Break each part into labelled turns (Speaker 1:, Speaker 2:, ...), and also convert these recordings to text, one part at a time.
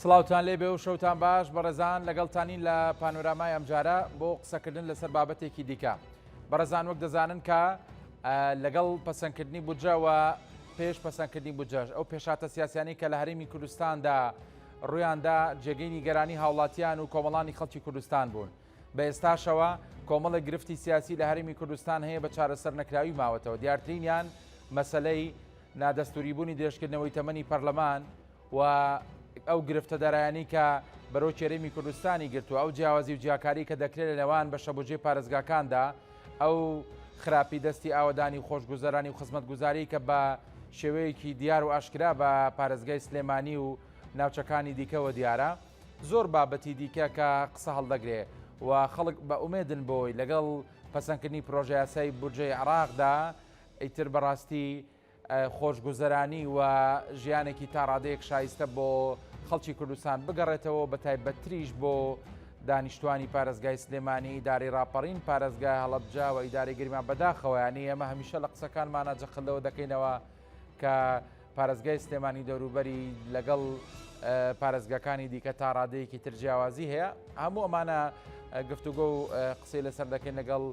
Speaker 1: سڵاوتان لێبێ و شەوتان باش بەڕێزان لەگەڵتانین لە پانۆرامای ئەمجارە بۆ قسەکردن لەسەر بابەتێکی دیکە بەڕێزان وەک دەزانن کە لەگەڵ پەسەندکردنی بودجەوە پێش پەسەندکردنی بودجەش ئەو پێشاتە سیاسیانی کە لە هەرێمی کوردستاندا ڕوویاندا جێگەی نیگەرانی هاوڵاتیان و کۆمەڵانی خەڵکی کوردستان بوون. بە ئێستاشەوە کۆمەڵێک گرفتی سیاسی لە هەرێمی کوردستان هەیە بە چارەسەر نەکراوی ماوەتەوە، دیارترینیان مەسەلەی نادەستوریبوونی درێژکردنەوەی تەمەنی پەرلەمان و ئەو گرفتە دارایانەی کە بەرۆکی هەرێمی کوردستانی گرتووە، ئەو جیاوازی و جیاکاری کە دەکرێت لە نێوان بەشەبوجەی پارێزگاکاندا، ئەو خراپی دەستی ئاوەدانی و خۆشگوزەرانی و خزمەتگوزاری کە بە شێوەیەکی دیار و ئاشکرا بە پارێزگای سلێمانی و ناوچەکانی دیکەوە دیارە. زۆر بابەتی دیکە کە قسە هەڵدەگرێ و خەڵک بە ئومێدن بۆی لەگەڵ پەسەندکردنی پرۆژەیاسای بودجەی عێراقدا ئیتر بەڕاستی خۆشگوزەرانی و ژیانێکی تا ڕادەیەک شایستە بۆ خەڵکی کوردستان بگەڕێتەوە بە تایبەتتریش بۆ دانیشتوانی پارێزگای سلێمانی ئیدارەی ڕاپەڕین پارێزگای هەڵەبجە و ئیدارەی گەرمیان بەداخەوە یانی ئێمە هەمیشە لە قسەکانمانە جەخت لەوە دەکەینەوە کە پارێزگای سلێمانی دەوروبەری لەگەڵ پارێزگاکانی دیکە تا ڕادەیەکی تر جیاوازی هەیە هەموو ئەمانە گفتوگۆ و قسەی لەسەر دەکەین لەگەڵ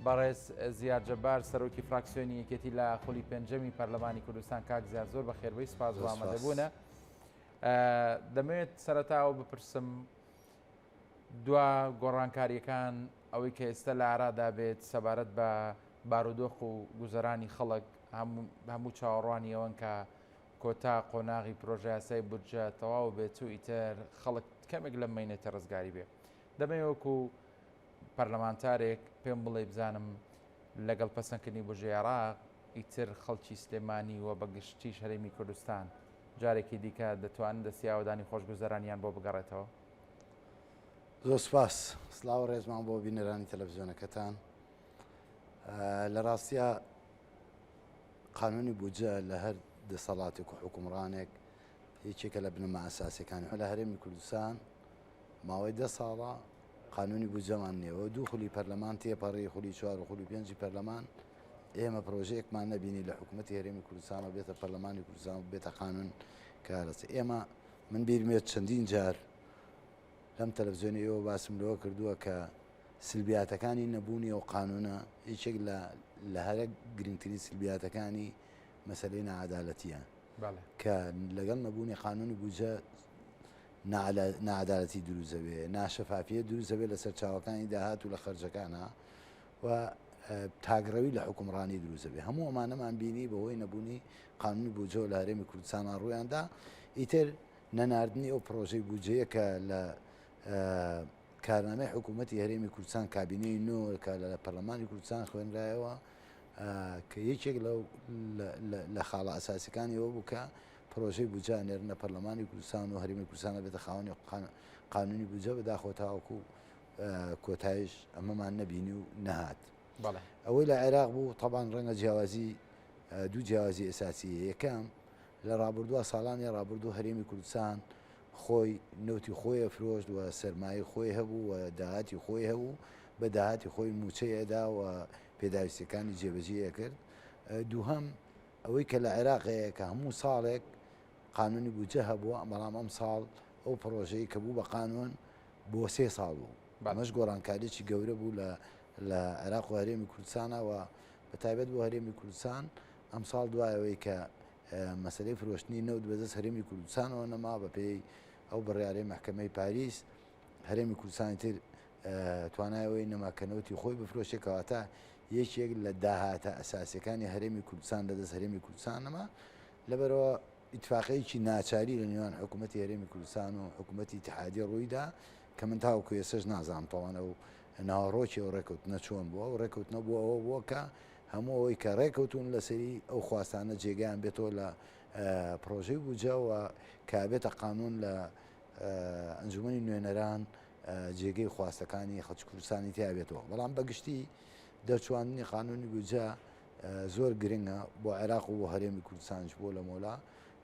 Speaker 1: بەڕێز زیاد جەبار سەرۆکی فراکسیۆنی یەکێتی لە خولی پێنجەمی پەرلەمانی کوردستان کاک زیاد زۆر بەخێربێی سپاس بۆ ئامادەبوونە دەمەوێت سەرەتاوە بپرسم دوا گۆڕانکاریەکان ئەوەی کە ئێستا لە ئارادا بێت سەبارەت بە بارودۆخ و گوزەرانی خەڵک هەموو چاوەڕوانی ئەوەن کە کۆتا قۆناغی پرۆژەیاسای بودجە تەواو بێت و ئیتر خەڵک کەمێک لەم مەینەتە ڕزگاری بێ. دەمەوێ وەکو پەرلەمانتارێک پێم بڵێ بزانم لەگەڵ پەسەندکردنی بودجەی عێراق ئیتر خەڵکی سلێمانی و بە گشتیش هەرێمی کوردستان جارێکی دیکە دەتوانن دەستی ئاوەدانی خۆشگوزەرانیان بۆ بگەڕێتەوە؟
Speaker 2: زۆر سپاس. سڵاو و ڕێزمان بۆ بینەرانی تەلەڤزیۆنەکەتان. لە ڕاستیا قانونی بودجە لە هەر دەسەڵاتێک و حکومڕانێک یەکێکە لە بنەما ئەساسیەکانی لە هەرێمی کوردستان ماوەی دە ساڵە قانونی بودجەمان نییە دوو خولی پەرلەمان تێپەڕی خولی چوار و خولی پێنجی پەرلەمان ئێمە پرۆژەیەکمان نەبینی لە حکوومەتی هەرێمی کوردستان و بێتە پەرلەمانی کوردستان و بێتە قانون کارەس ئێمە من بیرمێت چەندین جار لەم تەلەفزیۆنی ئێوە باسم لەوە کردووە کە سلبیاتەکانی نەبوونی ئەو قانونە یەکێک لە لە هەرە گرنگترین سلبیاتەکانی مەسەلەی ناعەدالەتیە کە لەگەڵ نەبوونی قانونی بودجە ناعەدالەتی دروست دەبێ ناشەفافیە دروست دەبێ لە سەرچاوەکانی داهات و لە خەرجەکانە و تاگڕەوی لە حکومڕانی دروست دەبێ هەموو ئەمانەمان بینی بەهۆی نەبوونی قانونی بودجەوە لە هەرێمی کوردستانە ڕوویاندا ئیتر نەناردنی ئەو پرۆژەی بودجەیە کە لە کارنامەی حکوومەتی هەرێمی کوردستان کابینەی نۆ کە لە پەرلەمانی کوردستان خوێنرایەوە کە یەکێک لە خاڵە ئەساسەکانی ئەوە بوو کە پرۆژەی بودجە نێرنە پەرلەمانی کوردستان و هەرێمی کوردستان بێتە خاوەنی قانونی بودجە بەداخەوە تاوەکو کۆتایش ئەمەمان نەبینی و نەهات. ئەوەی لە عێراق بوو تەبان ڕەنگە جیاوازی دوو جیاوازی ئەساسی یەکەم لە ڕابردووە ساڵانی ڕابردوو هەرێمی کوردستان خۆی نەوتی خۆی ئەفرۆشت و سەرمایەی خۆی هەبوو و داهاتی خۆی هەبوو، بە داهاتی خۆی مووچەی ئەدا و پێداویستیەکانی جێبەجێ ئەکرد. دووهەم ئەوەی کە لە عێراق هەیە کە هەموو ساڵێک قانونی بودجە هەبووە، بەڵام ئەمساڵ ئەو پڕۆژەی کە بوو بە قانون بۆ سێ ساڵ بوو. ئەمەش گۆڕانکاریی گەورە بوو لە لە عێراق و هەرێمی کوردستانە و بە تایبەت بۆ هەرێمی کوردستان ئەمساڵ دوای ئەوەی کە مەسەلەی فرۆشتنی نەوت بەدەست هەرێمی کوردستانەوە نەما بەپێی ئەو بڕیارەی مەحکەمەی پاریس هەرێمی کوردستانی تر توانای ئەوەی نەما کە نەوتی خۆی بفرۆشێ کەواتە یەکێک لە داهاتە ئەساسیەکانی هەرێمی کوردستان لەدەست هەرێمی کوردستان نەما لەبەرەوە ئیتفاقەیەکی ناچاری لە نێوان حکوومەتی هەرێمی کوردستان و حکوومەتی ئیتحادی ڕوویدا کە من تاوەکو ئێستاش نازانم تاوان ئەو ناوەڕۆکی ئەو ڕێکەوتنە چۆن بووە ئەو ڕێکەوتنە بۆ ئەوە بووە کە هەموو ئەوەی کە ڕێکەوتوون لەسەری ئەو خواستانە جێگەیان بێتەوە لە پڕۆژەی بودجە و کە ئەبێتە قانون لە ئەنجومەنی نوێنەران جێگەی خواستەکانی خەڵکی کوردستانی تیا بێتەوە بەڵام بەگشتی دەرچواندنی قانونی بودجە زۆر گرنگە بۆ عێراق و بۆ هەرێمی کوردستانیش بۆ لەمەولا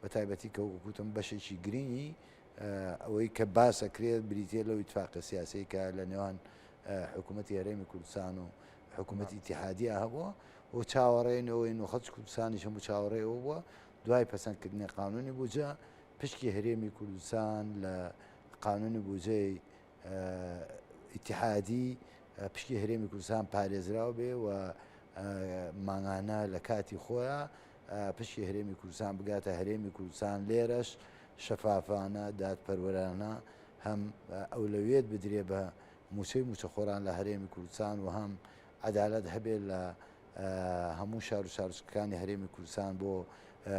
Speaker 2: بە تایبەتی کە وەکو گوتم بەشێکی گرنگی ئەوەی کە باس ئەکرێت بریتە لەو ئیتفاقە سیاسی کە لە نێوان حکوومەتی هەرێمی کوردستان و حکوومەتی ئیتیحادیە هەبووە و چاوەڕێین ئەوەین و خەڵکی کوردستانیش هەموو چاوەڕێی ئەوە بووە دوای پەسەندکردنی قانونی بودجە. پشکی هەرێمی کوردستان لە قانونی بودجەی ئیتیحادی پشکی هەرێمی کوردستان پارێزراو بێ و مانگانە لە کاتی خۆیان پشکی هەرێمی کوردستان بگاتە هەرێمی کوردستان لێرەش شەفافانە دادپەروەرانە هەم ئەولەویەت بدرێ بە موچەی موچەخۆران لە هەرێمی کوردستان و هەم عەدالەت هەبێت لە هەموو شار و شارۆچکەکانی هەرێمی کوردستان بۆ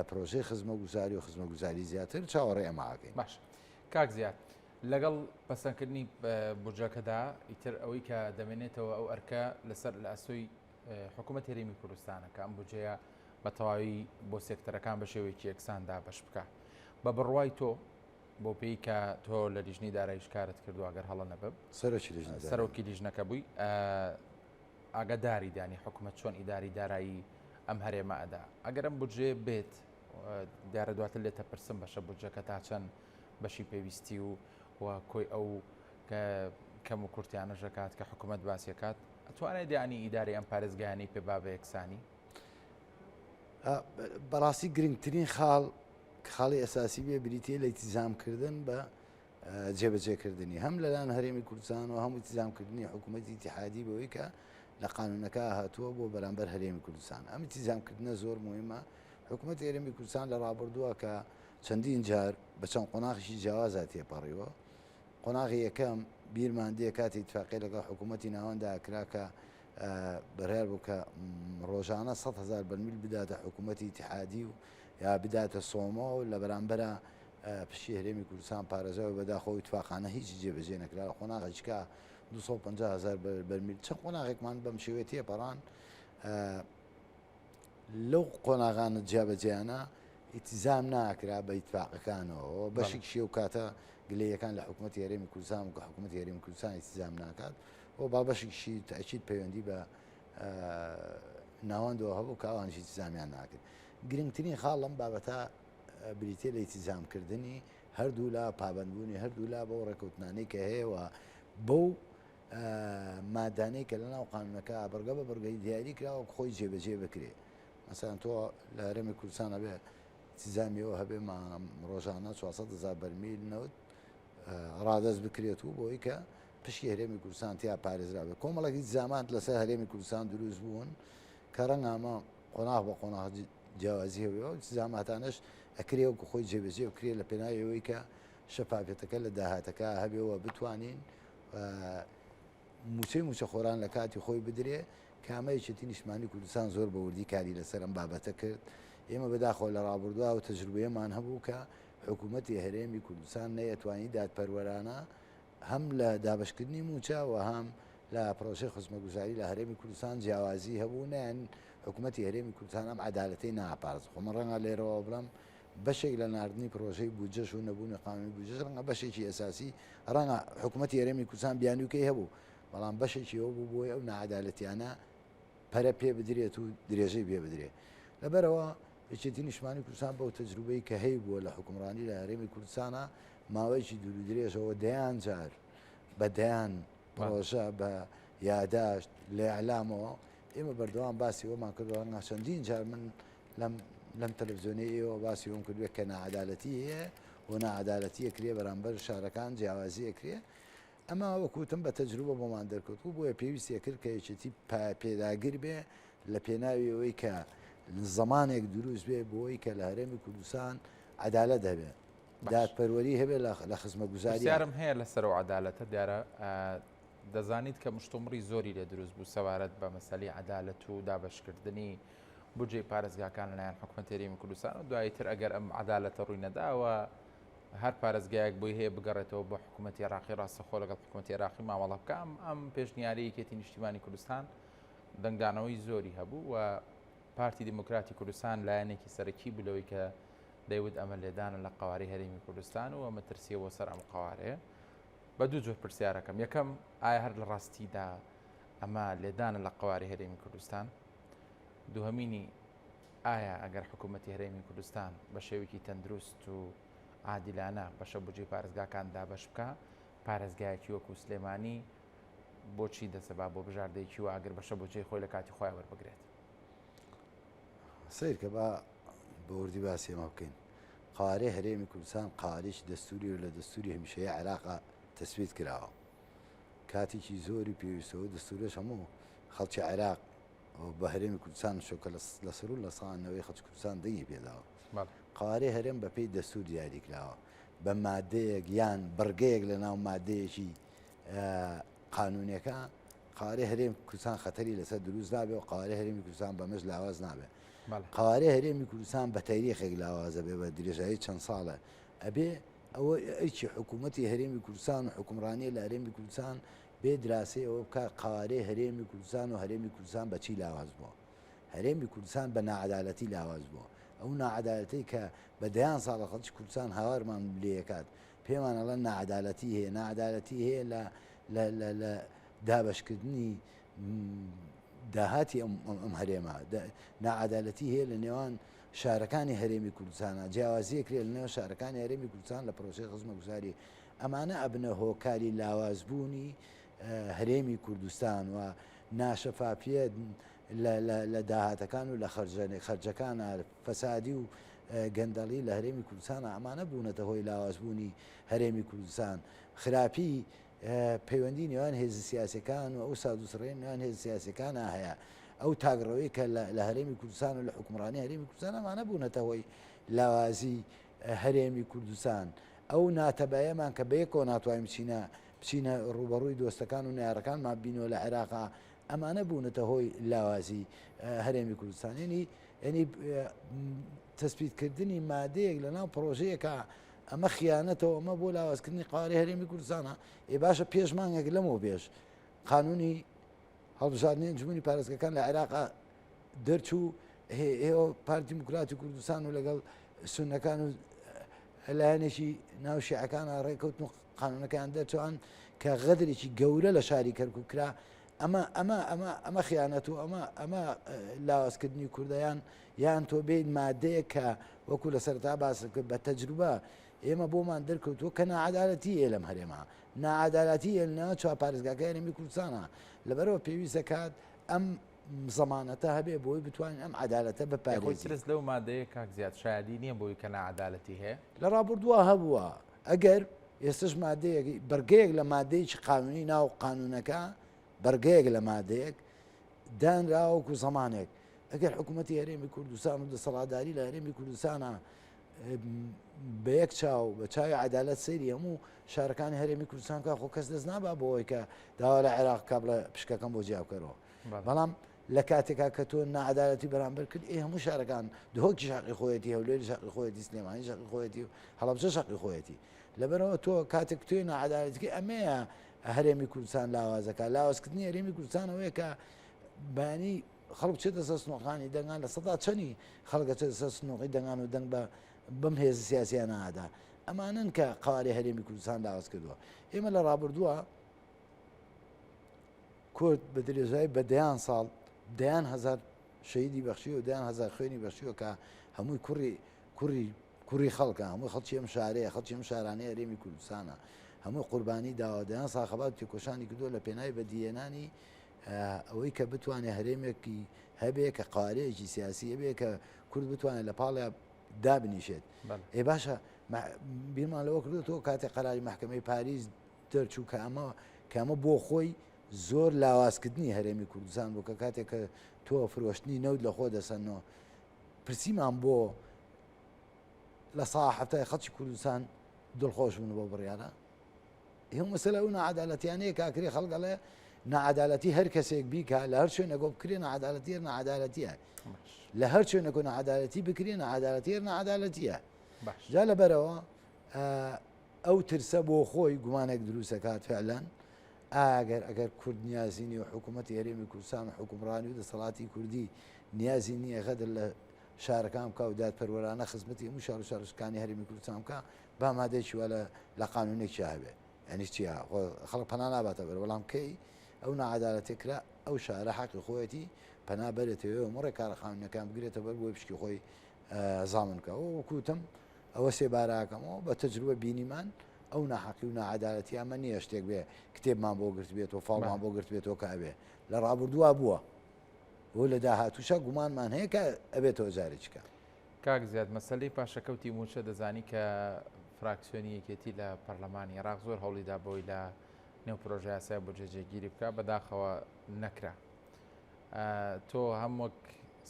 Speaker 2: پرۆژەی خزمەگوزاری و خزمەگوزاری زیاتر چاوەڕێ ئەمە ئاکەین.
Speaker 1: باش کاک زیاد لەگەڵ پەسەندکردنی بودجەکەدا ئیتر ئەوەی کە دەمێنێتەوە ئەو ئەرکە لەسەر لە ئەستۆی حکوومەت هەرێمی کوردستانە کە ئەم بودجەیە بە تەواوی بۆ سێکتەرەکان بە شێوەیەکی یەکسان دابەش بکە بە بڕوای تۆ بۆ پێی کە تۆ لە لیژنەی داراییش کارت کردووە گەر هەڵە نەبم
Speaker 2: سەرۆکی لیژنەی دارایی.
Speaker 1: سەرۆکی لیژنەکە بووی ئاگاداری دانی حکومەت چۆن ئیداری دارایی ئەم هەرێمە ئەدا ئەگەر ئەم بودجەیە بێت دیارە دواتر لێتە پرسم بەشە بودجەکە تا چەند بەشی پێویستی و و کۆی ئەو کەم و کورتیانەش دەکات کە حکوومەت باسیەکات ئەتوانێت دیانی ئیداری ئەم پارێزگایانەی پێ با بە یەکسانی
Speaker 2: بەڕاستی گرنگترین خاڵ کە خاڵی ئەساسی بێ بریتیە لە ئیتیزامکردن بە جێبەجێکردنی هەم لەلایەن هەرێمی کوردستان و هەم ئیتیزامکردنی حکوومەتی ئیتیحادی بەوەی کە لە قانونەکە هاتووە بۆ بەرامبەر هەرێمی کوردستان ئەم ئیتیزامکردنە زۆر مهمە حکوومەت هەرێمی کوردستان لە ڕابردووە کە چەندین جار بە چەند قۆناغیشی جیاوازا تێپەڕیوە قۆناغی یەکەم بیرمان دێ کاتی ئیتفاقی لەگەڵ حکوومەتی ناوەندا کرا کە بڕیار بوو کە ڕۆژانە 100 هزار بەرمیل بداتە حکوومەتی ئیتیحادی و یا بداتە سۆمۆ و لە بەرامبەرا پشکی هەرێمی کوردستان پارێزراوی بەداخەوە ئیتفاقانە هیچ جێبەجێ نەکرا لە قۆناغێکا 250 هزار بەرمیل چەند قۆناغێکمان بەم شێوەیە تێپەڕان لەو قۆناغانە جیابەجیانە ئیتزام ناکرا بە ئیتفاقەکانەوە بەشێک شێو کاتە گلەیەکان لە حکوومەتی هەرێمی کوردستان و کە حکوومەتی هەرێمی کوردستان ئیتزام ناکات و با بەشێکشی تاکید پەیوەندی بە ناوەندەوە هەبوو کە ئەوانیش ئیتزامیان ناکرد گرنگترین خاڵ لەم بابەتە بریتیە لە ئیتیزامکردنی هەردوولا، پابەندبوونی هەردوولا بەو ڕێکەوتنانەی کە هەیە و بەو مادانەی کە لەناو قانونەکە بڕگە بە بڕگەی دیاری کراوە خۆی جێبەجێ بکرێ. مەسەلەن تۆ لە هەرێمی کوردستان ئەبێ ئیتیزامی ئەوە هەبێ ڕۆژانە 400 هزار بەرمیل نەوت ڕادەست بکرێت و بۆی کە پشکی هەرێمی کوردستان تیا پارێزراوێت. کۆمەڵێک ئیتیزامات لەسەر هەرێمی کوردستان دروست بوون کە ڕەنگە ئەمە قۆناغ بە قۆناغ جیاوازی هەبێ ئەو ئیلتیزاماتانەش ئەکرێ وەکو خۆی جێبەجێ بکرێ لە پێناوی ئەوەی کە شەفافیەتەکە لە داهاتەکە هەبێ و بتوانین موچەی موچەخۆران لە کاتی خۆی بدرێ کامە یەکێتی نیشتمانی کوردستان زۆر بە وردی کاری لەسەر ئەم بابەتە کرد ئێمە بەداخەوە لە ڕابردووە و تەجروبەیەمان هەبوو کە حکوومەتی هەرێمی کوردستان نەیەتوانی دادپەروەرانە هەم لە دابەشکردنی مووچە و هەم لە پرۆژەی خزمەتگوزاری لە هەرێمی کوردستان جیاوازی هەبوو نیان حکوومەتی هەرێمی کوردستان ئەم عەدالەتەی ناپارێز خۆ من ڕەنگە لێرەوە بڵێم بەشێک لە ناردنی پرۆژەی بودجەش و نەبوونی قانونی بودجەش ڕەنگە بەشێکی ئەساسی ڕەنگە حکوومەتی هەرێمی کوردستان بیانووکەی هەبوو بەڵام بەشێکی ئەو بوو بۆی ئەو ناعەدالەتیانە پەرە پێ بدرێت و درێژەی پێ بدرێت لەبەرەوە یەکێتی نیشتمانی کوردستان بەو تەجروبەی کە هەیبووە لە حوکمڕانی لە هەرێمی کوردستانە ماوەیەکی دوور و درێژەوە دەیان جار بە دەیان پرۆژە بە یاداشت لە ئیعلامەوە ئێمە بەردەوام باسی ئەومان کردووە ڕەنگە چەندین جار من لەم لەم تەلەڤزیۆنەی ئێوە باسی ئەوم کردووە کە ناعەدالەتی هەیە و ناعەدالەتی ئەکرێ بەرامبەر شارەکان جیاوازی ئەکرێ ئەمە وەکو وتم بە تەجروبە بۆمان دەرکەوت و بۆیە پێویستی کرد کە یەکێتی پێداگر بێ لە پێناوی ئەوەی کە زمانێک دروست بێ بۆی کە لە هەرێمی کوردستان عەدالەت هەبێ دادپەروەری هەبێ لە خزمەتگوزاری.
Speaker 1: پرسیارم هەیە لەسەر ئەو عەدالەتە دیارە دەزانیت کە مشتومڕی زۆری لێ دروست بوو سەبارەت بە مەسەلی عەدالەت و دابەشکردنی بودجەی پارێزگاکان لەلایەن حکومەتی هەرێمی کوردستان و دوایی تر ئەگەر ئەم عەدالەتە ڕووی نەداوە هەر پارێزگایەک بۆی هەیە بگەڕێتەوە بۆ حکوومەتی عێراقی ڕاستەخۆ لەگەڵ حکوومەتی عێراقی مامەڵە بکە ئەم ئەم پێشنیاری یەکێتی نیشتیمانی کوردستان دەنگدانەوەی زۆری هەبوو و پارتی دیموکراتی کوردستان لایەنێکی سەرەکی بوو لەوەی کە دەیوت ئەمە لێدانە لە قەوارەی هەرێمی کوردستان و مەترسیە بۆ سەر ئەم قەوارەیە. بە دوو جۆر پرسیارەکەم، یەکەم ئایا هەر لە ڕاستیدا ئەمە لێدانە لە قەوارەی هەرێمی کوردستان؟ دووهەمینی ئایا ئەگەر حکوومەتی هەرێمی کوردستان بە شێوەیەکی تەندروست و عادیلانە بەشە بودجەی پارێزگاکان دابەش بکا، پارێزگایەکی وەکو سلێمانی بۆچی دەسەبا بۆ بژاردەیەکی وا ئەگەر بەشە بودجەی خۆی لە کاتی خۆی وەربگرێت؟
Speaker 2: سەیرکە با بە وردی باسی ئەمە بکەین. قەوارەی هەرێمی کوردستان قەوارەیەکی دەستووری و لە دەستووری هەمیشەیی عێراقا تەسبیت کراوە. کاتێکی زۆری پێویستە و دەستوورەش هەموو خەڵکی عێراق بە هەرێمی کوردستان شۆ کە لە سەرو لە سا نەوەی خەڵکی کوردستان دەنگی پێداوە. قەوارەی هەرێم بەپێی دەستوور دیاری کراوە بە مادەیەک یان بڕگەیەک لە ناو مادەیەکی قانونەکە قەوارەی هەرێم کوردستان خەتەری لەسەر دروست نابێ و قەوارەی هەرێمی کوردستان بەمەش لاواز نابێ. قەوارەی هەرێمی کوردستان بە تاریخێک لاوازە بێ بە درێژایی چەند ساڵە ئەبێ ئەوە ئەرکی حکوومەتی هەرێمی کوردستان و حکومڕانیە لە هەرێمی کوردستان بێ دراسەی ئەوە بکە قەوارەی هەرێمی کوردستان و هەرێمی کوردستان بەچی لاواز بووە. هەرێمی کوردستان بە ناعەدالەتی لاواز بووە. ئەو ناعەدالەتەی کە بە دەیان ساڵە خەڵکی کوردستان هاوارمان لێکات پێمان ئەڵێن ناعەدالەتی هەیە، ناعەدالەتی هەیە لە لە لە لە دابەشکردنی داهاتی ئەم ئەم هەرێمە، ناعەدالەتی هەیە لە نێوان شارەکانی هەرێمی کوردستانە، جیاوازیەک هەیە لە نێوان شارەکانی هەرێمی کوردستان لە پرۆسەی خزمەتگوزاری. ئەمانە ئەبنە هۆکاری لاوازبوونی هەرێمی کوردستان و ناشەفافیەت لە داهاتەکان و لە خەرجەکانە، فەسادی و گەندەڵی لە هەرێمی کوردستانە، ئەمانە بوونەتە هۆی لاوازبوونی هەرێمی کوردستان. خراپی پەیوەندی نێوان هێزە سیاسەکان و ئەو سادوسڕێن نێوان هێزە سیاسەکانە هەیە، ئەو تاکڕەوەی کە لە هەرێمی کوردستان و لە حکومڕانی هەرێمی کوردستان ئەمانە بوونەتە هۆی لاوازی هەرێمی کوردستان. ئەو ناتەبایەمان کە بەیەکەوە ناتوانین بچینە بچینە ڕووبەڕووی دۆستەکان و نەیارەکانمان بینەوە لە عێراقا، ئەمانە بوونەتە هۆی لاوازی هەرێمی کوردستان. یعنی یعنی تەسبیتکردنی مادەیەک لە ناو پرۆژەیەکە ئەمە خیانەتەوە، ئەمە بۆ لاوازکردنی قوارەی هەرێمی کوردستانە. ئێ باشە پێش مانگێک لەمەوە پێش قانونی هەڵبژاردنی ئەنجومەنی پارێزگەکان لە عێراق دەرچوو، ئێوە پارتی دیموکراتی کوردستان و لەگەڵ سونەکان و لایەنێکی ناو شیعەکان ڕێککەوتن و قانونەکەیان دەرچوان کە غەدرێکی گەورە لە شاری کەرکوک کرا. ئەمە ئەمە ئەمە ئەمە خیانەت و ئەمە ئەمە لاوازکردنی کوردیان یان تۆ بێت مادەیە کە وەکو لە سەرتا باس کرد بە تەجروبە ئێمە بۆمان دەرکەوتووە کە ناعەدالەتی هەیە لەم هەرێمە، ناعەدالەتی هەیە لە نێوان چوار پارێزگاکەی هەرێمی کوردستانە. لەبەرەوە پێویست دەکات ئەم زەمانەتە هەبێ بۆی بتوانین ئەم عەدالەتە
Speaker 1: یاخۆی
Speaker 2: بپارێزین.
Speaker 1: ترس لەو مادەیە کاک زیاد شایەدی نییە بۆی کە ناعەدالەتی هەیە؟
Speaker 2: لە ڕابردووە هەبووە، ئەگەر ئێستش مادەیەک بڕگەیەک لە مادەیەکی قانونی ناو قانونەکە بڕگەیەک لە مادەیەک دانراوە وەکو زەمانێک ئەگەر حکوومەتی هەرێمی کوردستان و دەسەڵاتداری لە هەرێمی کوردستانە بە یەک چاو بە چاوی عەدالەت سەیری هەموو شارەکانی هەرێمی کوردستان کا خۆ کەس دەست نابا بۆ ئەوەی کە داوا لە عێراق کا بڵێ پشکەکەم بۆ جیا بکەرەوە. بەڵام لە کاتێکا کە تۆ ناعەدالەتی بەرامبەر کرد ئێ هەموو شارەکان دهۆکیش حەقی خۆیەتی هەولێریش حەقی خۆیەتی سلێمانیش حەقی خۆیەتی و هەڵەبجەش حەقی خۆیەتی لەبەرەوە تۆ کاتێک توێ ناعەدالەتەکەی ئەمەیە هەرێمی کوردستان لاوازەکە لاوازکردنی هەرێمی کوردستان ئەوەیە کە بەیانی خەڵک بچێتە سەر سنوقانی دەنگان لە سەدا چەنی خەڵک ئەچێتە سەر سنوقی دەنگان و دەنگ بە بەم هێزە سیاسیانە ئادا ئەمانن کە قوارەی هەرێمی کوردستان لاواز کردووە ئێمە لە ڕابردووە کورد بە درێژایی بە دەیان ساڵ دەیان هەزار شەهیدی بەخشی و دەیان هەزار خوێنی بەخشیوە کە هەمووی کوڕی کوڕی کوڕی خەڵکە هەمووی خەڵکی ئەم شارەیە خەڵکی ئەم شارانەی هەرێمی کوردستانە هەمووی قوربانی داوە دەیان ساڵ خەبات و تێکۆشانی کردووە لە پێناوی بەدیهێنانی ئەوەی کە بتوانێت هەرێمێکی هەبێ کە قوارەیەکی سیاسی هەبێ کە کورد بتوانێت لە پاڵیا دابنیشێت ئێ باشە بیرمان لەوە کردوەوە کاتێک قەراری مەحکەمەی پاریس دەرچوو کە ئەمە کە ئەمە بۆ خۆی زۆر لاوازکردنی هەرێمی کوردستان بوو کە کاتێک کە تۆ فرۆشتنی نەوت لە خۆ دەسەنەوە پرسیمان بۆ لە سا هەفتای خەڵکی کوردستان دڵخۆش بوون بۆ بڕیارە ئەو مەسەلە ئەو ناعەدالەتیانەیە کە ئەکرێ خەڵک ئەڵێ ناعەدالەتی هەر کەسێک بیکا لە هەر شوێنێکەوە بکرێ ناعەدالەتی هەر ناعەدالەتیە لە هەر شوێنێکەوە ناعەدالەتی بکرێ ناعەدالەتی هەر ناعەدالەتیە جا لەبەرەوە ئەو ترسە بۆ خۆی گومانێک دروستەکات فعلەن ئاگەر ئەگەر کورد نیازی نیە و حکوومەتی هەرێمی کوردستان و حکومڕانی و دەسەڵاتی کوردی نیازی نییە غەدر لە شارەکان بکە و دادپەروەرانە خزمەتی هەموو شار و شارۆچکانی هەرێمی کوردستان بکە با مادەیەکی وا لە لە قانونێکیا هەبێ یعنی چیە خۆ خەڵک پەنا ناباتە بەر بەڵام کەی ئەو ناعەدالەتێ کرا ئەو شارە حەقی خۆیەتی پەنا بەرێتەوە و ڕێکارە قانونەکان بگرێتە بەر بۆی پشکی خۆی زامن بکە و وەکوتم ئەوە سێباراکەمەوە بە تەجروبە بینیمان ئەو ناحەقی و ناعەدالەتی ئەمە نییە شتێک بێ کتێبمان بۆ گرت بێت و فاڵمان بۆ گرت بێتەوە کە ئەبێ لە ڕابردووە بووە بۆ لە داهاتووشە گومانمان هەیە کە ئەبێتەوە جارێکیکە.
Speaker 1: کاک زیاد مەسەلەی پاشەکەوتی مووچە دەزانی کە فراکسیۆنی یەکێتی لە پەرلەمانی عێراق زۆر هەوڵیدا بۆی لە نێو پرۆژە یاسای بودجە جێگیری بکە بەداخەوە نەکرا تۆ هەم وەک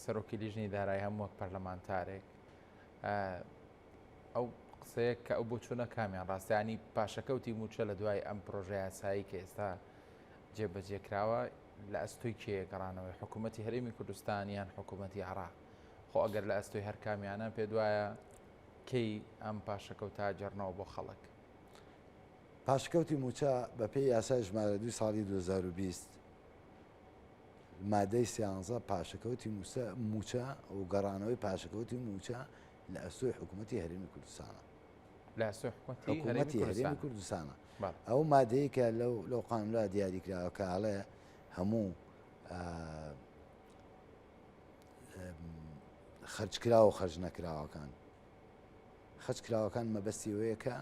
Speaker 1: سەرۆکی لیژنەی دارایی هەم وەک پەرلەمانتارێک ئەو قسەیە کە ئەو بۆچوونە کامیان ڕاستیانی پاشەکەوتی مووچە لە دوای ئەم پرۆژە یاسایی کە ئێستا جێبەجێ کراوە لە ئەستۆی کێیە گەڕانەوەی حکوومەتی هەرێمی کوردستان یان حکوومەتی عێراق خۆ ئەگەر لە ئەستۆی هەر کامیانە پێ دوایە کەی ئەم پاشەکەوتە جێڕنەوە بۆ خەڵک؟
Speaker 2: پاشەکەوتی مووچە بەپێی یاسای ژمارە دووی ساڵی 2020 مادەی سیانزە پاشەکەوتی مووچە و گەڕانەوەی پاشەکەوتی مووچە لە ئەستۆی حکوومەتی هەرێمی کوردستانە.
Speaker 1: لە ئەستۆی حکوومەتی هەرێمی
Speaker 2: کوردستانە. ئەو مادەیە کە لەو لەو قانوندا دیاری کراوە کە ئەڵێ هەموو خەرجکراوە و خەرج نەکراوەکان خەرجکراوەکان مەبەستی ئەوەیە کە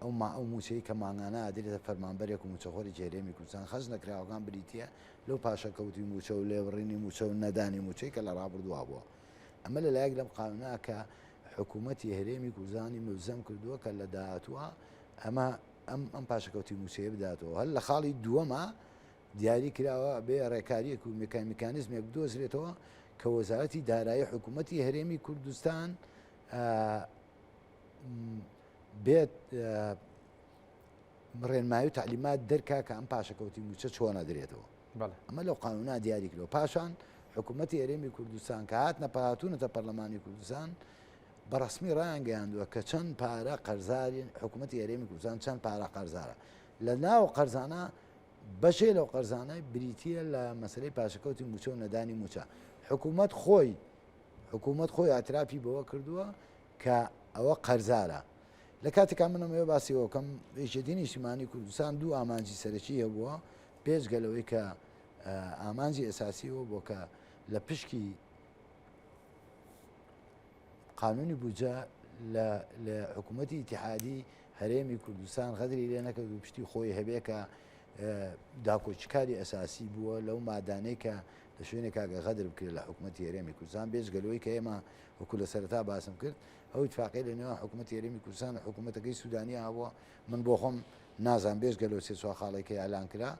Speaker 2: ئەو ما ئەو موچەی کە مانگانە ئەدرێتە فەرمانبەرێک و موچەخۆری هەرێمی کوردستان خەرج نەکراوەکان بریتە لەو پاشەکەوتی موچە و لێبڕینی موچە و نەدانی موچەی کە لە ڕابردووە بووە ئەمە لەلایەک لەم قانونە کە حکوومەتی هەرێمی کوردستانی ملزەم کردووە کە لە داهاتووە ئەمە ئەم ئەم پاشەکەوتی موچەیە بداتەوە هەر لە خاڵی دووەمە دیاری کراوە بێ ڕێکاریەک و میکانیزمێک بدۆزرێتەوە کە وەزارەتی دارایی حکوومەتی هەرێمی کوردستان بێت ڕێنمایی و تعلیمات دەرکا کە ئەم پاشەکەوتی موچە چۆنە درێتەوە ئەمە لەو قانونا دیاری کرەوە پاشان حکوومەتی هەرێمی کوردستان کە هاتنە پاتونەتە پەرلەمانی کوردستان بە ڕسمی ڕایانگەیاندووە کە چەند پارە قەرزاری حکوومەتی هەرێمی کوردستان چەند پارە قەرزارە لە ناو قەرزانە بەشێ لەو قەرزانە بریتە لە مەسلەی پاشەکەوتی موچە و نەدانی موچە حکوومەت خۆی حکوومەت خۆی ئاعترافی بەوە کردووە کە ئەوە قەرزارە. لە کاتێکا من ئەمەوێ باسی ئەوە بکەم یەکێتی نیشتیمانی کوردستان دوو ئامانجی سەرەکی هەبووە بێجگە لەوەی کە ئامانجی ئەساسی ئەوە بووە کە لە پشکی قانونی بودجە لە لە حکوومەتی ئیتیحادی هەرێمی کوردستان غەدری لێ نەکرد و پشتی خۆی هەبێ کە داکۆکیکاری ئەساسی بووە لەو مادانەی کە لە شوێنێکا گە غەدر بکرێت لە حکوومەتی هەرێمی کوردستان بێجگە لەوەی کە ئێمە وەکو لە سەرەتا باسم کرد ئەو ئیتفاقەی لە نێوان حکوومەتی هەرێمی کوردستان و حکوومەتەکەی سوودانیا هەبووە من بۆ خۆم نازانم بێجگە لەو سێ چوار خاڵێک کە ئیعلان کرا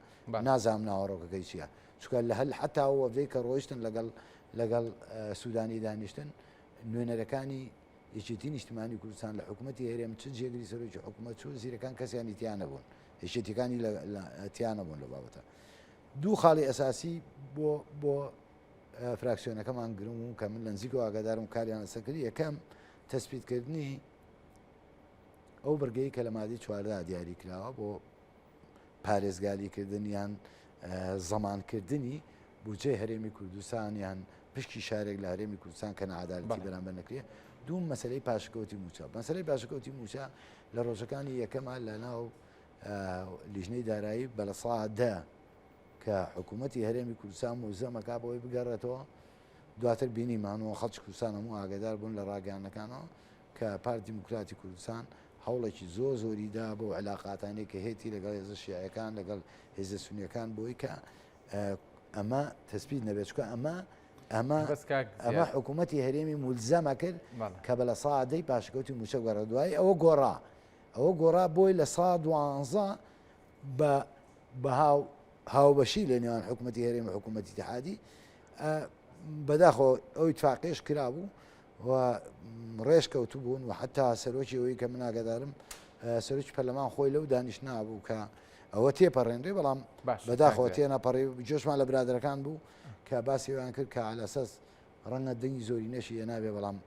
Speaker 2: نازانم ناوەڕۆکەکەی چییە چونکە لە هەل حتا ئەو وەفدەی کە ڕۆیشتن لەگەڵ لەگەڵ سوودانی دانیشتن نوێنەرەکانی یەکێتی نیشتمانی کوردستان لە حکوومەتی هەرێم چ جێگری سەرۆکی حکوومەت چ وەزیرەکان کەسیانی تیا نەبوون یەکێتیەکانی تیا نەبوون لە بابەتە دوو خاڵی ئەساسی بۆ بۆ فراکسیۆنەکەمان گرنگ بوون کە من لە نزیکەوە ئاگادارم کاریان لەسەر کرد یەکەم تەسپیتکردنی ئەو بڕگەی کە لە مادەی چواردا دیاری کراوە بۆ پارێزگاریکردن یان زەمانکردنی بودجەی هەرێمی کوردستان یان پشکی شارێک لە هەرێمی کوردستان کە نەعادالەتی بەرامبەر نەکرێت دوو مەسلەی پاشکەوتی موچە مەسلەی پاشکەوتی موچە لە ڕۆژەکانی یەکەمە لە ناو لیژنەی دارایی بە لە سا دە کە حکوومەتی هەرێمی کوردستان موزەمەکە بۆی بگەڕێتەوە دواتر بینیمان و خەڵکی کوردستان هەموو ئاگدار بوون لە ڕاگەیاندنەکانەوە کە پارتی دیموکراتی کوردستان هەوڵێکی زۆر زۆری دا بۆ علاقاتانی کە هێتی لەگەڵ هێزە شیعەکان لەگەڵ هێزە سونیەکان بۆی کە ئەمە تەسبیت نەبێت چکە ئەمە ئەمە ئەمە حکوومەتی هەرێمی مولزەمە کرد کە بە لە سادەی پاشکەوتی موچە گەڕە دوای ئەوە گۆڕا ئەوە گۆڕا بۆی لە سا دوانزە بە بە هاوبەشی لە نێوان حکوومەتی هەرێم و حکوومەتی ئیتیحادی بەداخەوە ئەو ئیتفاقیش کرابوو و ڕێش کەوتبوون و حتا سەرۆکی ئەوەی کە من ئاگادارم سەرۆکی پەرلەمان خۆی لەو دانیشتنا بوو کە ئەوە تێپەڕێنرێ بەڵام بەداخەوە تێنەپەڕی جۆشمان لە برادەرەکان بوو کە باسی ویان کرد کە على ئەساس ڕەنگە دەنگی زۆری نەشی هێنابێ بەڵام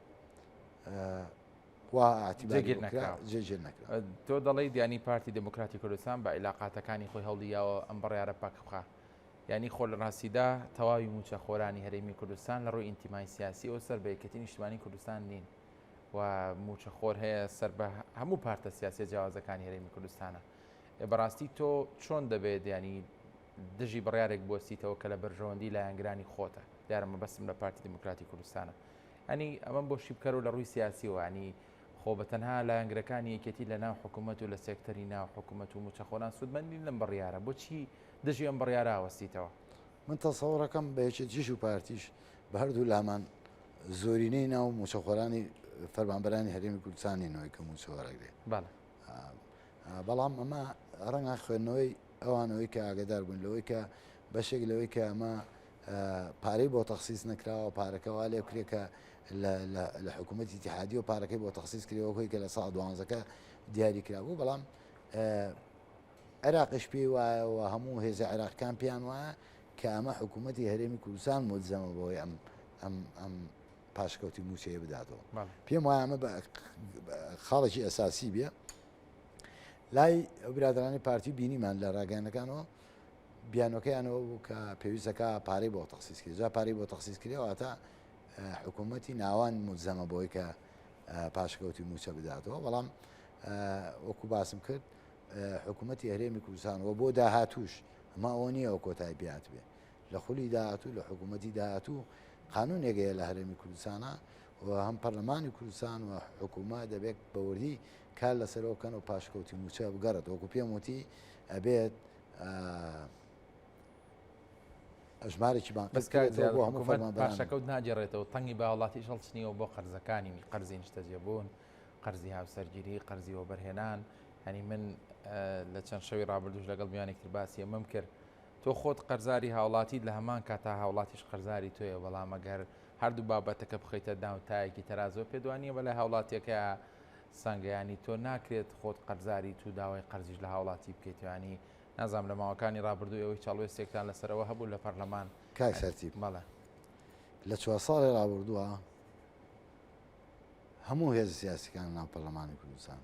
Speaker 2: وا
Speaker 1: جێگیر نەکرا جێگیر نەکرا تۆ دەڵێی دیانی پارتی دێموکراتی کوردستان بە عیلاقاتەکانی خۆی هەوڵی یاوە ئەم بڕیارە پەک بخا یانی خۆ لە ڕاستیدا تەواوی موچە خۆرانی هەرێمی کوردستان لە ڕووی ئینتیمای سیاسیەوە سەر بە یەکێتی نیشتمانی کوردستان نین و موچە خۆر هەیە سەر بە هەموو پارتە سیاسیە جیاوازەکانی هەرێمی کوردستانە بەڕاستی تۆ چۆن دەبێت ینی دژی بڕیارێک بوەستیتەوە کە لە بەرژەوەندی لایەنگرانی خۆتە دیارە مەبەستم لە پارتی دیموکراتی کوردستانە ئەنی ئەمەم بۆ شی بکەرەوە لە ڕووی سیاسیەوە ئەنی خۆ بە تەنها لایەنگرەکانی یەکێتی لە ناو حکوومەت و لە سێکتەری ناو حکوومەت و موچەخۆران سوودمەند نین لەم بڕیارە بۆچی دژی ئەم بڕیارە ئاوەستیتەوە؟
Speaker 2: من تەسەوڕەکەم بە یەکێتیش و پارتیش بە هەردوو لامان زۆرینەی ناو موچەخۆرانی فەرمانبەرانی هەرێمی کوردستانی نەوەی کە موچە وەرەگرێ بەڵام ئەمە ڕەنگە خوێندنەوەی ئەوانەوەی کە ئاگدار بوون لەوەی کە بەشێک لەوەی کە ئەمە پارەی بۆ تەخسیس نەکراوە پارەکە وا لێ بکرێت کە لە حکوومەتی ئیتیحادی و پارەکەی بۆ تەخسیس کرێەوە خۆی کە لە سا دوانزەکە دیاری کرابوو بەڵام عێراقیش پێی وایە و هەموو هێزە عێراقەکان پێیان وایە کە ئەمە حکوومەتی هەرێمی کوردستان ملزەمە بۆی ئەم ئەم ئەم پاشکەوتی مووچەیە بداتەوە پێم وایە ئەمە بە خاڵێکی ئەساسی بێ لای ئەو برادرانی پارتی بینیمان لە ڕاگەیانەکانەوە بیانۆکەیانەوە بوو کە پێویستەکە پارەی بۆ تەخسیس کرێ جا پارەی بۆ تەخسیس کرێ واتە حکوومەتی ناوان ملزەمە بۆی کە پاشکەوتی مووچە بداتەوە بەڵام وەکو باسم کرد حکوومەتی هەرێمی کوردستان و بۆ داهاتوش ئەمە ئەوە نییە ئەو کۆتایی پێات بێ لە خولی داهاتوو لە حکوومەتی داهاتوو قانونێک هەیە لە هەرێمی کوردستانە و هەم پەرلەمانی کوردستان و حکوومەت دەبێت بە وردی کار لەسەرەوە بکەن و پاشکەوتی مووچە بگەڕێت وەکو پێم وتی ئەبێت ئەژمارێکی بانقی
Speaker 1: بەس کاک
Speaker 2: بکرێتەوە
Speaker 1: زیاد
Speaker 2: بۆ هەموو
Speaker 1: حکوومەت
Speaker 2: فەرمانبەران.
Speaker 1: پاشەکەوت ناگێڕێتەوە تەنگی بە هاوڵاتیش هەڵچنیەوە بۆ قەرزەکانی قەرزی نیشتەجێبوون قەرزی هاوسەرگیری قەرزی وەبەرهێنان هەنی من لە چەند شەوی ڕابردوش لەگەڵ میوانێک تر باسی ئەمەم کرد تۆ خۆت قەرزاری هاوڵاتیت لە هەمان کاتا هاوڵاتیش قەرزاری تۆیە بەڵام ئەگەر هەردوو بابەتەکە بخەیتە ناو تایەکی تەرازەوە پێت وانییە بەلای هاوڵاتیەکە سەنگە ینی تۆ ناکرێت خۆت قەرزاری تو داوای قەرزیش لە هاوڵاتی بکەیت ینی نازانم لە ماوەکانی ڕابردوو ئێوەی هیچ هەڵوێستێکتان لەسەرەوە هەبوو لە پەرلەمان
Speaker 2: کاک سەرتیپ
Speaker 1: بەڵێ
Speaker 2: لە چوار ساڵی ڕابردووە هەموو هێزە سیاسیەکان ناو پەرلەمانی کوردستان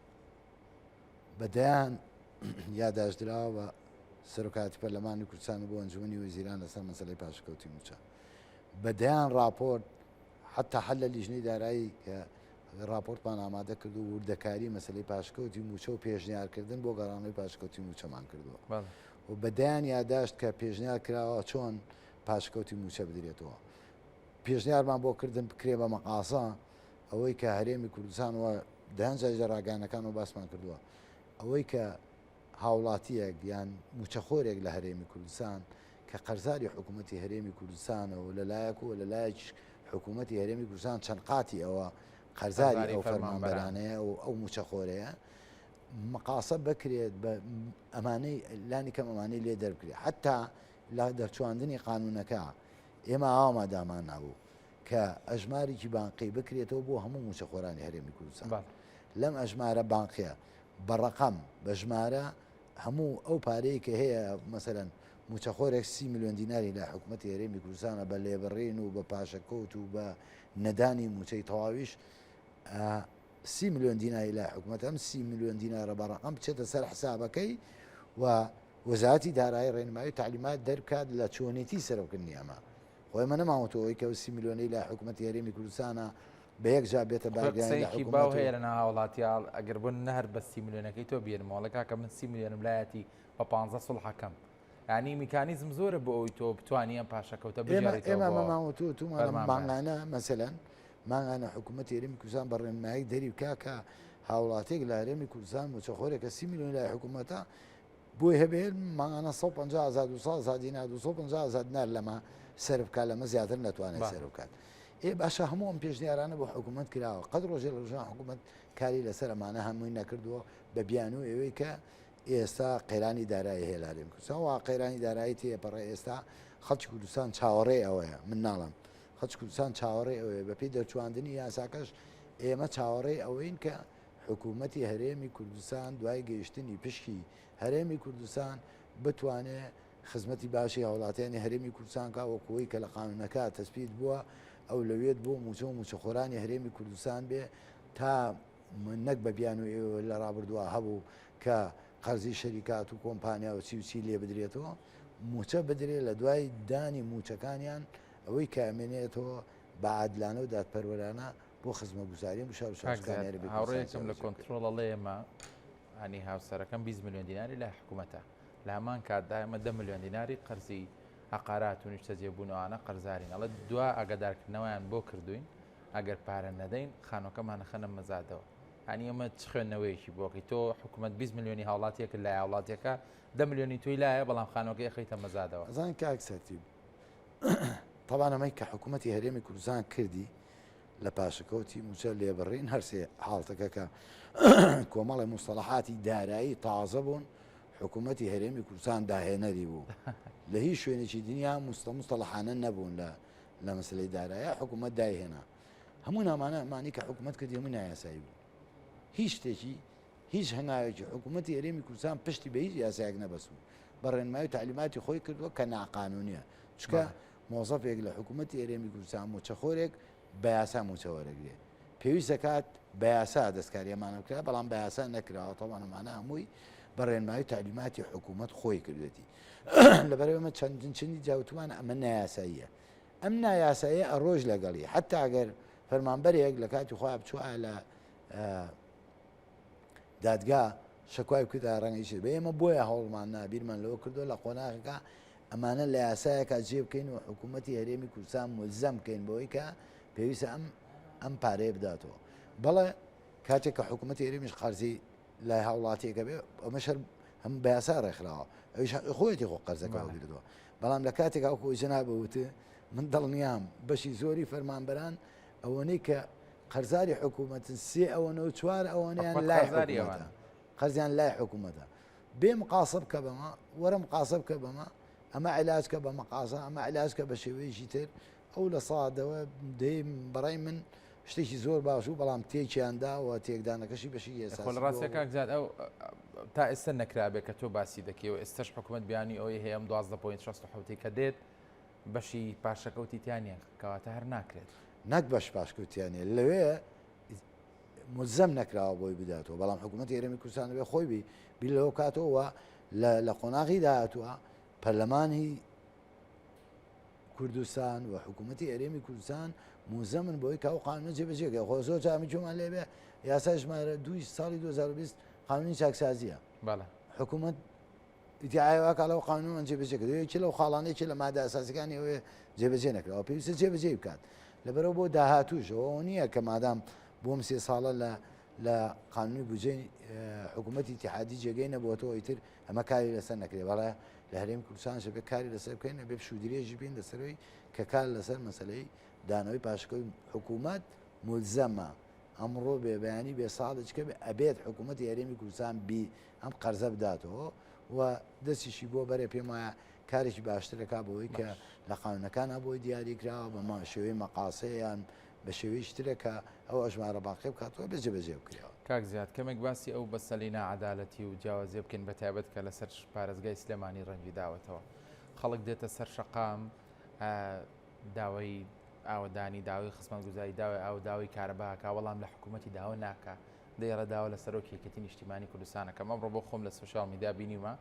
Speaker 2: بە دەیان یاداشت دراوە بە سەرۆکایەتی پەرلەمانی کوردستان و بۆ ئەنجومەنی وەزیران لەسەر مەسەلەی پاشەکەوتی مووچە بە دەیان راپۆرت حتا هەر لە لیژنەی دارایی کە راپۆرتمان ئامادە کرد و وردەکاری مەسلەی پاشکەوتی مووچە و پێشنیارکردن بۆ گەڕانەوەی پاشکەوتی مووچەمان کردووە و بە دەیان یاداشت کە پێشنیار کراوە چۆن پاشکەوتی مووچە بدرێتەوە پێشنیارمان بۆ کردن بکرێ بە مەقاسە ئەوەی کە هەرێمی کوردستان و دەیان جاریش لە ڕاگەیاندنەکانەوە باسمان کردووە ئەوەی کە هاوڵاتیەک یان موچەخۆرێک لە هەرێمی کوردستان کە قەرزاری حکوومەتی هەرێمی کوردستانە و لەلایەک و لەلایەکیش حکوومەتی هەرێمی کوردستان چەند قاتی ئەوە قەرزاری ئەو فەرمانبەرانەیە و ئەو موچەخۆرەیە مقاسە بکرێت بە ئەمانەی لانی کەم ئەمانەی لێ دەربکرێت حتا لە دەرچواندنی قانونەکە ئێمە ئاواما دامان نابوو کە ئەژمارێکی بانقی بکرێتەوە بۆ هەموو مووچەخۆرانی هەرێمی کوردستان. لەم ئەژمارە بانقیە بە ڕەقەم، بە ژمارە هەموو ئەو پارەیە کە هەیە مەسەلەن مووچەخۆرێک سی ملیۆن دیناری لە حکوومەتی هەرێمی کوردستانە بە لێبڕین و بە پاشەکەوت و بە نەدانی مووچەی تەواویش سی ملیۆن دیناری لای حکوومەت ئەم سی ملیۆن دینارە بە ڕەقەم بچێتە سەر حسابەکەی و وەزارەتی دارایی ڕێنمایی و تەعلیمات دەربکات لە چۆنێتی سەرفکردنی ئەمە. خۆ ئێمە نەماوەتەوە ئەوەی کە ئەو سی ملیۆنەی لای حکوومەتی هەرێمی کوردستانە بە یەک جار بێتە
Speaker 1: خۆی
Speaker 2: بارگرانی لە
Speaker 1: قسەیەکی باو
Speaker 2: حکوومەت و
Speaker 1: هەیە لە ناو هاوڵاتیا ئەگەر بۆ نە هەر بە سی ملیۆنەکەی تۆ بێنمەوە ئەڵێ کاکە من سی ملیۆنم لایەتی بە پانزە سوڵحەکەم یانی میکانیزم زۆرە بۆ ئەوەی تۆ بتانی ئەم پاشەکەوتە
Speaker 2: ئێمە
Speaker 1: بگێڕیتەوە
Speaker 2: ئێمە
Speaker 1: بۆ
Speaker 2: مەماوەتەوە تومانە
Speaker 1: فەرمانبەر.
Speaker 2: مانگانە مەسەلەن مانگانە حکوومەتی هەرێمی کوردستان بە ڕێنمایی دەری بکا کە هاوڵاتیەک لە هەرێمی کوردستان مووچەخۆرێکە سی ملیۆن لای حکوومەتە بۆی هەبێت مانگانە 150 هزار 200 هزار دینار 250 هزار دینار لەمە سەرف بکات لەمە زیاتر نەتوانێت سەرف بکات ئێ باشە هەموو ئەم پێشنیارانە بۆ حکوومەت کراوە قەت ڕۆژێ لە ڕۆژان حکوومەت کاری لەسەر ئەمانە هەمووی نەکردووە بە بیانوو ئەوەی کە ئێستا قەیرانی دارایی هەیە لە هەرێمی کوردستان وا قەیرانی دارایی تێپەڕێ ئێستا خەڵکی کوردستان چاوەڕێ ئەوەیە من ناڵم خەڵکی کوردستان چاوەڕێ ئەوەیە بەپێی دەرچواندنی یاساکەش ئێمە چاوەڕێی ئەوەین کە حکوومەتی هەرێمی کوردستان دوای گەیشتنی پشکی هەرێمی کوردستان بتوانێ خزمەتی باشی هاوڵاتیانی هەرێمی کوردستان کا وەکو ئەوەی کە لە قانونەکە تەسبیت بووە ئەولەویەت بۆ مووچە و مووچەخۆرانی هەرێمی کوردستان بێ تا نەک بە بیانووی ئەوەی لە ڕابردووە هەبوو کە قەرزی شەریکات و کۆمپانیا و چی و چی لێ بدرێتەوە مووچە بدرێ لە دوای دانی مووچەکانیان ئەوەی کە ئەمێنێتەوە بە عادلانە و دادپەروەرانە بۆ خزمەتگوزاری ئەم شار و
Speaker 1: کاک
Speaker 2: شارۆچکانەی
Speaker 1: زیاد
Speaker 2: هەرێمی کوردستان
Speaker 1: هاوڕێیەکم لە
Speaker 2: جێبەجێ بکرێت.
Speaker 1: کۆنترۆڵ ئەڵێ ئێمە هانی هاوسەرەکەم 20 ملیۆن دیناری لای حکوومەتە لە هەمان کاتدا ئێمە 10 ملیۆن دیناری قەرزی عقارات و نیشتەجێبوون ئەوانە قەرزارین ئەڵێ دوا ئاگادارکردنەوەیان بۆ کردوین ئەگەر پارە نەدەین خانوەکەمان ئەخەنە مەزادەوە یانی ئەمە چ خوێندنەوەیەکی بۆکەی تۆ حکوومەت 20 ملیۆنی هاوڵاتیەکە لای هاوڵاتیەکە 10 ملیۆنی تۆی لایە بەڵام خانوەکەی ئەخەیتە مەزادەوە.
Speaker 2: ئەزانی کاک سەرتیپ تەبان ئەمەی کە حکوومەتی هەرێمی کوردستان کردی. لە پاشەکەوتی مووچە لێبڕین هەرسێ حاڵتەکە کە کۆمەڵی مستەڵەحاتی دارایی تازە بوون حکوومەتی هەرێمی کوردستان داهێنەری بوو لە هیچ شوێنێکی دنیا مستە مستەڵەحانە نەبوون لە لە مەسلەی دارایە حکوومەت دایهێنا هەموو نامانە ئەمانی کە حکوومەت کردی هەموو نایاسایی بوو هیچ شتێکی هیچ هەنگاوێکی حکوومەتی هەرێمی کوردستان پشتی بە هیچ یاسایەک نەبەست و بە ڕێنمایی و تەعلیماتی خۆی کردووە کە ناقانونیە چونکە مۆزەفێک لە حکوومەتی هەرێمی کوردستان مووچەخۆرێک بە یاسا مووچە وەرەگرێ پێویست دەکات بە یاسا دەستکاری ئەمانە بکرا بەڵام بە یاسا نەکراوە تەوان ئەمانە هەمووی بە ڕێنمایی و تەعلیماتی حکوومەت خۆی کردێتی لەبەرئەوەی ئەمە چەندین چەندی جاوتومان ئەمە نایاساییە ئەم نایاساییە ئەڕۆژ لەگەڵی حتا ئەگەر فەرمانبەرێک لە کاتی خۆی بچووە لە دادگا شکوای بکردا ڕەنگە هیچ بێ ئێمە بۆیە هەوڵمان نا بیرمان لەوە کردو لە قۆناغەکە ئەمانە لە یاسایەکە جێ بکەین و حکوومەتی هەرێمی کوردستان ملزەم بکەین بەوەی کە پێویستە ئەم ئەم پارەیە بداتەوە بەڵێ کاتێک کە حکوومەتی هەرێمیش قەرزی لای هاوڵاتیەکە بێ ئەمە شەر هەم بە یاسا ڕێکخراوە ئەویش خۆیەتی خۆ قەرزەکە وەگرتووە بەڵام لە کاتێک ئەو خۆی جەنابە وتێ من دڵنیام بەشی زۆری فەرمانبەران ئەوەنەی کە قەرزاری حکوومەتن سێ ئەوەنە و چوار ئەوەنەیان لای حکوومەتە قەرزیان لای حکوومەتە بێ مقاسە بکە بەمە وەرە مقاسە بکە بەمە ئەمە علاج کە بە مقاسە ئەمە علاج کە بە شێوەیەکی تر ئەو لە سادەوە دەی بەڕای من شتێکی زۆر باش و بەڵام تێکیاندا و تێکدانەکەشی بەشی
Speaker 1: ئێستا ڕاستە کاک زیاد ئەو تا ئێستا نەکرابێ کە تۆ باسی دەکەی و ئێستش حکوومەت بیانی ئەوەی هەیە ئەم 12.67 کە دێت بەشی پاشەکەوتی تیا نییە کەواتە هەر ناکرێت.
Speaker 2: نەک بەش پاشکەوتیان نیە لەوێ ملزەم نەکراوە بۆی بداتەوە بەڵام حکوومەتی هەرێمی کوردستان دەبێت خۆی بی بیر لەوە بکاتەوە لە لە قۆناغی داهاتووە پەرلەمانی کوردستان و حکوومەتی هەرێمی کوردستان موزەمن بۆی کە ئەو قانونە جێبەجێ کە خۆ زۆر جامی جۆمان لێبێ یاسای ژمارە دووی ساڵی 2020 قانونی چاکسازیە
Speaker 1: بەڵێ
Speaker 2: حکوومەت ئیدیعای وا کە ئەو قانونەمان جێبەجێ کردووە یەکێ لەو خاڵانەی کە لە مادە ئەساسیەکانی ئەوەیە جێبەجێ نەکراوە پێویستە جێبەجێی بکات لەبەرەوە بۆ داهاتووش ئەوە نییە کە مادام بۆم سێ ساڵە لە لە قانونی بودجەی حکوومەتی ئیتیحادی جێگەی نەبووەتەوە ئیتر ئەمە کاری لەسەر نەکرێ بەڵێ لە هەرێمی کوردستان بێ کاری لەسەر بکەین بێ پشوو درێژی بین لەسەرەوەی کە کار لەسەر مەسلەی دانەوەی پاشکەوەی حکوومەت ملزەمە ئەمڕۆ بێ بەیانی بێ ساڵێکە بێ ئەبێت حکوومەتی هەرێمی کوردستان بی ئەم قەرزە بداتەوە و دەستیشی بۆ بەرێ پێم وایە کارێکی باشترەکە بۆی کە لە قانونەکانە بۆی دیاری کراوە بە شێوەی مەقاسەیان بە شێوەی شترە کە ئەو ئەژمارە باقی بکاتەوە بێ جێبەجێ بکرێەوە.
Speaker 1: کاک زیاد کەمێک باسی ئەو بەسەلی ناعەدالەتی و جیاوازیە بکەین بە تایبەت کە لەسەر پارێزگای سلێمانی ڕەنگی داوەتەوە خەڵک دێتە سەر شەقام داوای ئاوەدانی داوای خزمەتگوزاری داوای ئاو داوای کارەبا ئەکا وەڵام لە حکوومەتی داوا ناکا دەیڕە داوا لە سەرۆکی یەکێتی نیشتیمانی کوردستان ئەکەم ئەمڕۆ بۆ خۆم لە سۆشیال میدیا بینیومە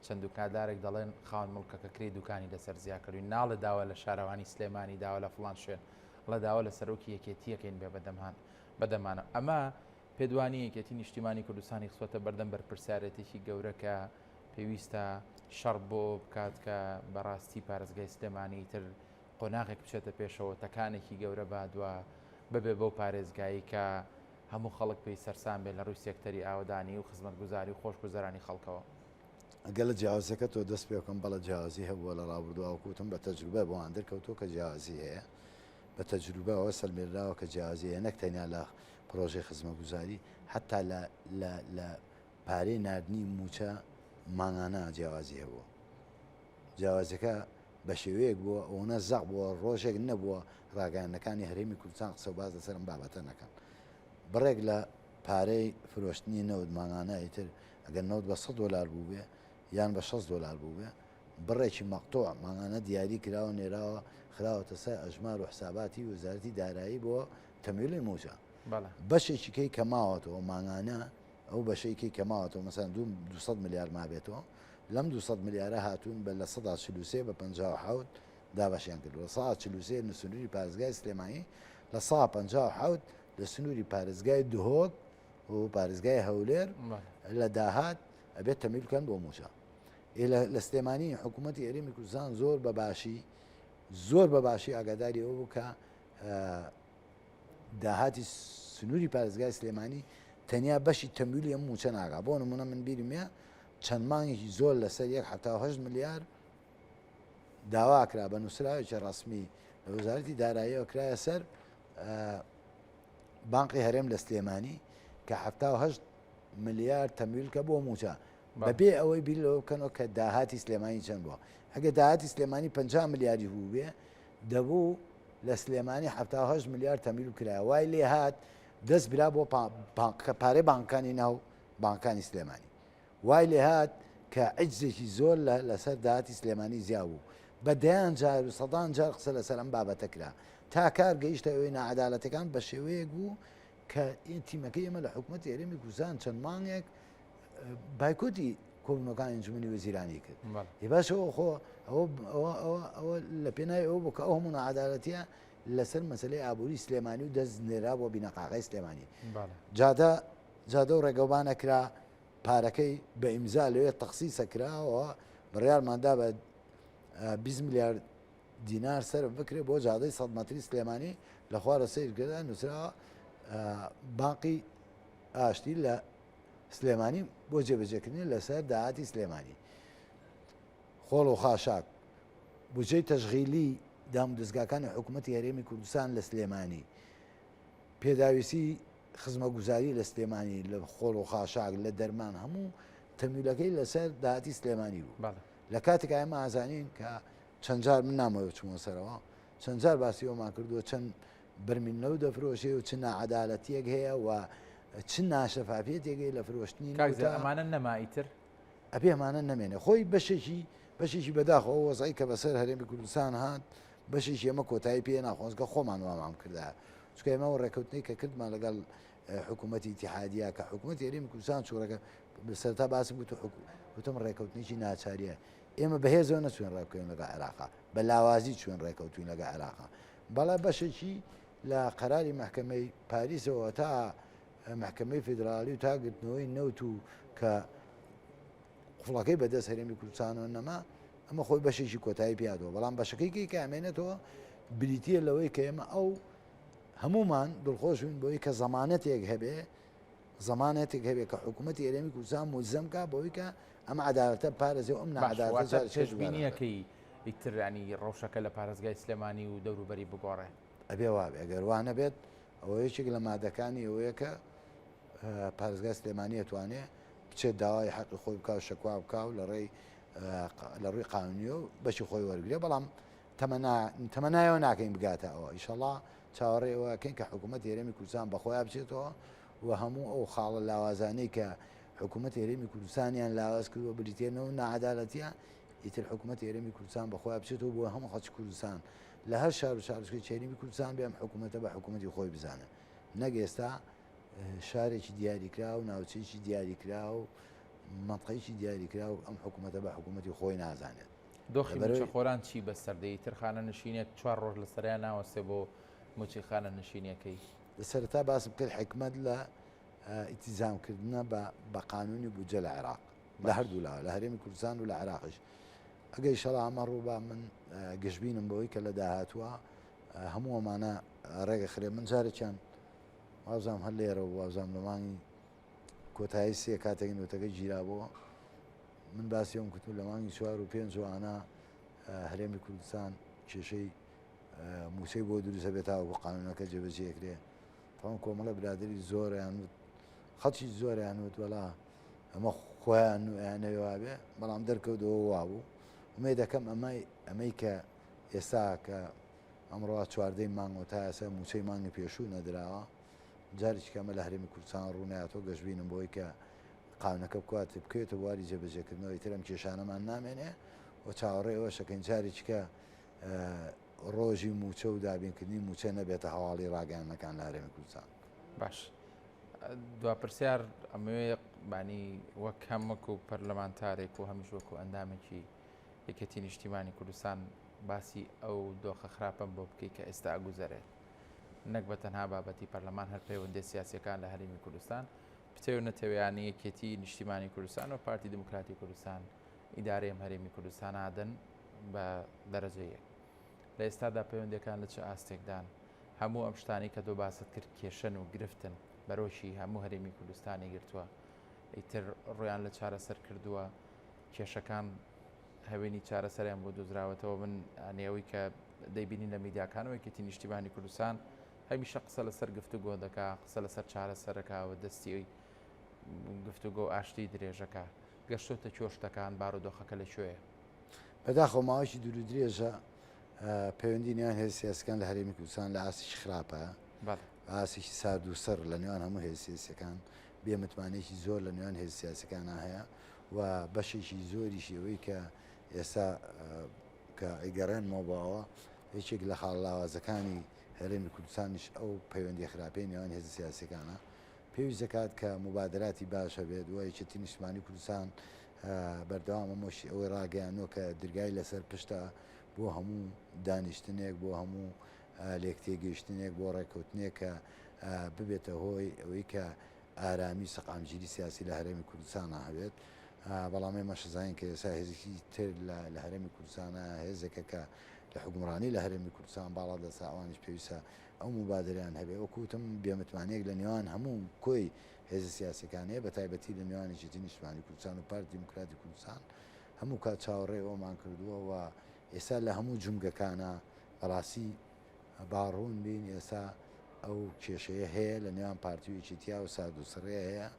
Speaker 1: چەند دوکاندارێک دەڵێن خاوەن مڵکەکە کرێی دوکانی لەسەر زیا کردوین ناڵێ داوا لە شارەوانی سلێمانی داوا لە فڵان شوێن ئەڵێ داوا لە سەرۆکی یەکێتیەکەین بێ بەدەمهان بەدەمانە ئەمە پێدوانی یەکێتی نیشتیمانی کوردستانی خستوەتە بەردەم بەرپرسیارێتێکی گەورە کە پێویستە شەڕ بۆ بکات کە بەڕاستی پارێزگای سلێمانی تر قۆناغێک بچێتە پێشەوە تەکانێکی گەورە بادوە ببێ بەو پارێزگایی کە هەموو خەڵک پێی سەرسام بێت لە ڕووی سێکتەری ئاوەدانی و خزمەتگوزاری و خۆشگوزەرانی خەڵکەوە.
Speaker 2: ئەگەر لە جیاوازیەکە تۆ دەست پێ بکەم بەڵێ جیاوازی هەبووە لە ڕابردوو وەکو وتم بە تەجروبە بۆمان دەرکەوتووە کە جیاوازی هەیە بە تەجروبەوە سەلمێنراوە کە جیاوازی هەیە نەک تەنیا لە پرۆژەی خزمەتگوزاری حتا لە لە لە پارەی ناردنی مووچە مانگانە جیاوازی هەبووە جیاوازیەکە بە شێوەیەک بووە ئەوەنە زەق بووە ڕۆژێک نەبووە ڕاگەیاندنەکانی هەرێمی کوردستان قسە و باس لەسەر ئەم بابەتە نەکەن. بڕێک لە پارەی فرۆشتنی نەوت مانگانە ئیتر ئەگەر نەوت بە 100 دۆلار بووبێ یان بە 60 دۆلار بووبێ بڕێکی مەقتوع مانگانە دیاری کراوە نێراوە خراوەتە سەر ئەژمار و حساباتی وەزارەتی دارایی بۆ تەمویلی مووچە. بەشێکی کەی کە ماوەتەوە مانگانە ئەو بەشەی کەی کە ماوەتەوە مەسەلەن 200 ملیار مابێتەوە لەم 200 ملیارە هاتوون بە 43% بە 57 دابەشیان کردووە 43% لە سنووری پارێزگای سلێمانی 57% لە سنووری پارێزگای دهۆک و پارێزگای هەولێر لە داهات ئەبێت تەمیل بکەن بۆ مووچە لە سلێمانی حکوومەتی هەرێمی کوردستان زۆر بە باشی زۆر بە باشی ئاگاداری ئەوە بوو کە داهاتی سنووری پارێزگای سلێمانی تەنیا بەشی تەمویلی ئەم مووچە ناکا بۆ نمونە من بیرمە چەند مانگێکی زۆر لەسەر یەک 78 ملیار داوا کرا بە نووسراوێکی ڕسمی لە وەزارەتی داراییەوە کرایە سەر. بانقی هەرێم لە سلێمانی کە 78 ملیار تەمویل کە بۆ موچە بەبێ ئەوەی بیر لەوە بکەنەوە کە داهاتی سلێمانی چەند بووە. ئەگەر داهاتی سلێمانی 50 ملیاری بووبێ دەبوو لە سلێمانی 78 ملیار تەمویل بکرایە. وای لێ هات دەست برا بۆ پارەی بانکانی ناو بانکانی سلێمانی. وای لێ هات کە عجزێکی زۆر لەسەر داهاتی سلێمانی زیا بوو. بە دەیان جار و سەدان جار قسە لەسەر ئەم بابەتە کرا. تا کار گەیشتە ئەوەی ناعەدالەتەکان بە شێوەیەک بوو کە تیمەکەی ئێمە لە حکوومەتی هەرێمی کوردستان چەند مانگێک بایکۆتی کۆبوونەوەکانی ئەنجومەنی وەزیرانی کرد ی باشە ئەوە خۆ ئەوە لە پێناوی ئەوە بوو کە ئەو هەموو ناعەدالەتیە لەسەر مەسلەی ئابووری سلێمانی و دەست نێرا بۆ بینەقاقای سلێمانی جادە جادە و ڕێگەوبانە کرا پارەکەی بە ئیمزا لەوێ تەخسیسە کراوە بڕیارماندا بە 20 ملیار دینار سەرف بکرێت بۆ جادەی 100 مەتری سلێمانی لە خوارە سیر کردە نووسراوە باقی ئاشتی لە سلێمانی بۆ جێبەجێکردنی لەسەر داهاتی سلێمانی خۆڵ و خاشاک بودجەی تەشغیلی دامودەزگاکانی حکوومەتی هەرێمی کوردستان لە سلێمانی پێداویستی خزمەگوزاری لە سلێمانی لە خۆڵ و خاشاک لە دەرمان هەموو تەمیلەکەی لەسەر داهاتی سلێمانی بوو لە کاتێک ئێمە ئازانین کە چەند جار من نامەوە چمەوە سەرەوە چەند جار باسی ئەومان کردووە چەند بەرمیل نەوت دەفرۆشێ و چ ناعەدالەتیەک هەیە و چ ناشەفافیەتێک هەیە لە فرۆشتنی
Speaker 1: کاک زێ ئەمانە نەما ئیتر؟
Speaker 2: ئەبێ ئەمانە نەمێنێ خۆی بەشێکی بەشێکی بەداخەوە ئەو وەزعی کە بەسەر هەرێمی کوردستان هات بەشێکی ئەمە کۆتایی پێ ناخۆزگە خۆمان وامان کردا چونکە ئێمە ئەو ڕێکەوتنەی کە کردمان لەگەڵ حکوومەتی ئیتیحادیە کە حکوومەتی هەرێمی کوردستان چوو ڕێکە سەرتا باسم گوت وتم ڕێکەوتنێکی ناچاریە ئێمە بەهێزەوە نەچوین ڕێبکەوین لەگەڵ عێراقا بە لاوازی چوین ڕێکەوتوین لەگەڵ عێراقا بەڵێ بەشێکی لە قەراری مەحکەمەی پاریسەوە تا مەحکەمەی فیدراڵی و تا گرتنەوەی نەوت و کە قفڵەکەی بەدەست هەرێمی کوردستانەوە نەما ئەمە خۆی بەشێکی کۆتایی پیادەوە بەڵام بەشەکەی کەی کە ئەمێنێتەوە بریتە لەوەی کە ئێمە ئەو هەمومان دڵخۆشبین بۆی کە زەمانەتێک هەبێ زەمانەتێک هەبێ کە حکوومەتی هەرێمی کوردستان ملزەم کا بەوەی کە ئەم عەدالەتە بپارێزێ و ئەم ناعەدالەتە جارێکی تر دووبارە نەبێت.
Speaker 1: پێشبینیەکەی ئیتر یانی ڕەوشەکە لە پارێزگای سلێمانی و دەوروبەری بگۆڕێ؟
Speaker 2: ئەبێ وابێ، ئەگەر وا نەبێت ئەوە یەکێک لە مادەکانی ئەوەیە کە پارێزگای سلێمانی ئەتوانێ بچێت داوای حەقی خۆی بکا و شەکوا بکا و لە ڕێی لە ڕووی قانونیەوە بەشی خۆی وەرگێ بەڵام تەمەنا تەمەنایەوە ناکەین بگاتە ئەوە ئیشەڵا چاوەڕێی ئەوە ئەکەین کە حکوومەتی هەرێمی کوردستان بەخۆیا بچێتەوە و هەموو ئەو خاڵە لاوازانەی کە حکوومەتی هەرێمی کوردستانیان لاواز کردووە بریتییە لەو ناعەدالەتییە ئیتر حکوومەتی هەرێمی کوردستان بەخۆیا بچێتەوە بۆ هەموو خەڵکی کوردستان لە هەر شار و شارۆچکەی هەرێمی کوردستان بێ ئەم حکوومەتە بە حکوومەتی خۆی بزانێ نەک ئێستا شارێکی دیاریکراو ناوچەیەکی دیاریکراو مەنتقەیەکی دیاریکراو ئەم حکوومەتە بە حکوومەتی خۆی نازانێت.
Speaker 1: دۆخی مووچەخۆران چی بەسەر دێ؟ ئیتر خانەنشینێک چوار ڕۆژ لەسەریا ناوەستێ بۆ مووچەی خانەنشینیەکەی.
Speaker 2: سەرەتا باسم کرد حیکمەت لە ئیتیزام کردنە بە قانونی بودجە لە عێراق لە هەردوو لا لە هەرێمی کوردستان و لە عێراقیش ئەگەر ئیشەڵا ئەمە ڕووبا من گەشبینم بەوەی کە لە داهاتووە هەموو ئەمانە ڕێگە خرێ من جارێکیان وازام هەر لێرە و وازام لە مانگی کۆتایی سێ کاتێک نوتەکە گیرابەوە من باسی ئەوم کردو لە مانگی چوار و پێنج وانە هەرێمی کوردستان کێشەی موچەی بۆ دروستە بێت تاوەکو قانونەکە جێبەجێکرێ تاوان کۆمەڵە برادری زۆریان وت خەڵکی زۆریان وت وەڵا ئەمە خۆیان و ئەیانەوێ وابێ بەڵام دەرکەوتەوە وابوو ئومێ دەکەم ئەمەی ئەمەی کە ئێستا کە ئەمڕۆ چواردەی مانگەوە تا ئێستا موچەی مانگی پێشوو نەدراوە جارێکی کەمە لە هەرێمی کوردستان ڕوونایەتەوە گەشببینم بۆی کە قانونەکە بکات بکەوێتە بواری جێبەجێکردنەوە ئیتر ئەم کێشانەمان نامێنێ و چاوەڕێی ئەوەش ئەکەین جارێکی کە ڕۆژی مووچە و دابینکردنی مووچە نەبێتە هەواڵی ڕاگەیاندنەکان لە هەرێمی کوردستان.
Speaker 1: باش دوا پرسیار ئەمەوێ بانی وەک هەم وەکو پەرلەمانتارێک و هەمیش وەکو ئەندامێکی یەکێتی نیشتیمانی کوردستان باسی ئەو دۆخە خراپەم بۆ بکەی کە ئێستا ئەگوزەرێت نەک بە تەنها بابەتی پەرلەمان هەر پەیوەندی سیاسەکان لە هەرێمی کوردستان بتەوێ نەتەوێیانی یەکێتی نیشتیمانی کوردستان و پارتی دیموکراتی کوردستان ئیدارەی ئەم هەرێمی کوردستان ئادەن بە دەرەجە یەک. لە ئێستادا پەیوەندیەکان لە چ ئاستێکدان؟ هەموو ئەم شتانەی کە تۆ باست کرد کێشەن و گرفتن بەرۆکی هەموو هەرێمی کوردستانی گرتووە ئیتر ڕویان لە چارەسەر کردووە کێشەکان هەوێنی چارەسەریان بۆ دۆزراوەتەوە من ئەنێ ئەوەی کە دەیبینین لە میدیاکانەوە یەکێتی نیشتیمانی کوردستان. هەمیشە قسە لەسەر گفتوگۆ دەکا، قسە لەسەر چارەسەرەکا و دەستی گفتوگۆ و ئاشتی درێژەکا. گەشتۆتە کوێ شتەکان، بارودۆخەکە لە کوێیە؟
Speaker 2: بەداخەوە ماوەیەکی دوور و درێژە پەیوەندی نێوان هێزە سیاسەکان لە هەرێمی کوردستان لە ئاستێکی خراپە، ئاستێکی سارد و سڕ لە نێوان هەموو هێزە سیاسەکان، بێ متمانەیەکی زۆر لە نێوان هێزە سیاسەکانە هەیە و بەشێکی زۆریشی ئەوەی کە ئێستا کە ئەیگەڕێنمەوە بۆ ئەوە یەکێک لە خاڵە لاوازەکانی هەرێمی کوردستانیش ئەو پەیوەندی خراپەی نێوان هێزە سیاسەکانە پێویست دەکات کە موبادەراتی باش هەبێت و یەکێتی نیشتمانی کوردستان بەردەوام ئەمەشی ئەوەی ڕاگەیاندووە کە درگای لەسەر پشتە بۆ هەموو دانیشتنێک بۆ هەموو لێکتێگەیشتنێک بۆ ڕێککەوتنێک کە ببێتە هۆی ئەوەی کە ئارامی و سەقامگیری سیاسی لە هەرێمی کوردستانە هەبێت بەڵام ئێمە شزانین کە ئێستا هێزێکی تر لە هەرێمی کوردستانە هێزێکە کە لە حکومڕانی لە هەرێمی کوردستان باڵا دەسە ئەوانیش پێویستە ئەو موبادەرەیان هەبێ وەکو وتم بێمتمانەیەک لە نێوان هەموو کۆی هێزە سیاسیەکان هەیە بە تایبەتی لە نێوان یەکێتی نیشتمانی کوردستان و پارتی دیموکراتی کوردستان هەموو کات چاوەڕێ ئەومان کردووە و ئێستا لە هەموو جومگەکانە بەڕاستی با ڕوون بین ئێستا ئەو کێشەیە هەیە لە نێوان پارتی و یەکێتیا و سارد و سڕێ هەیە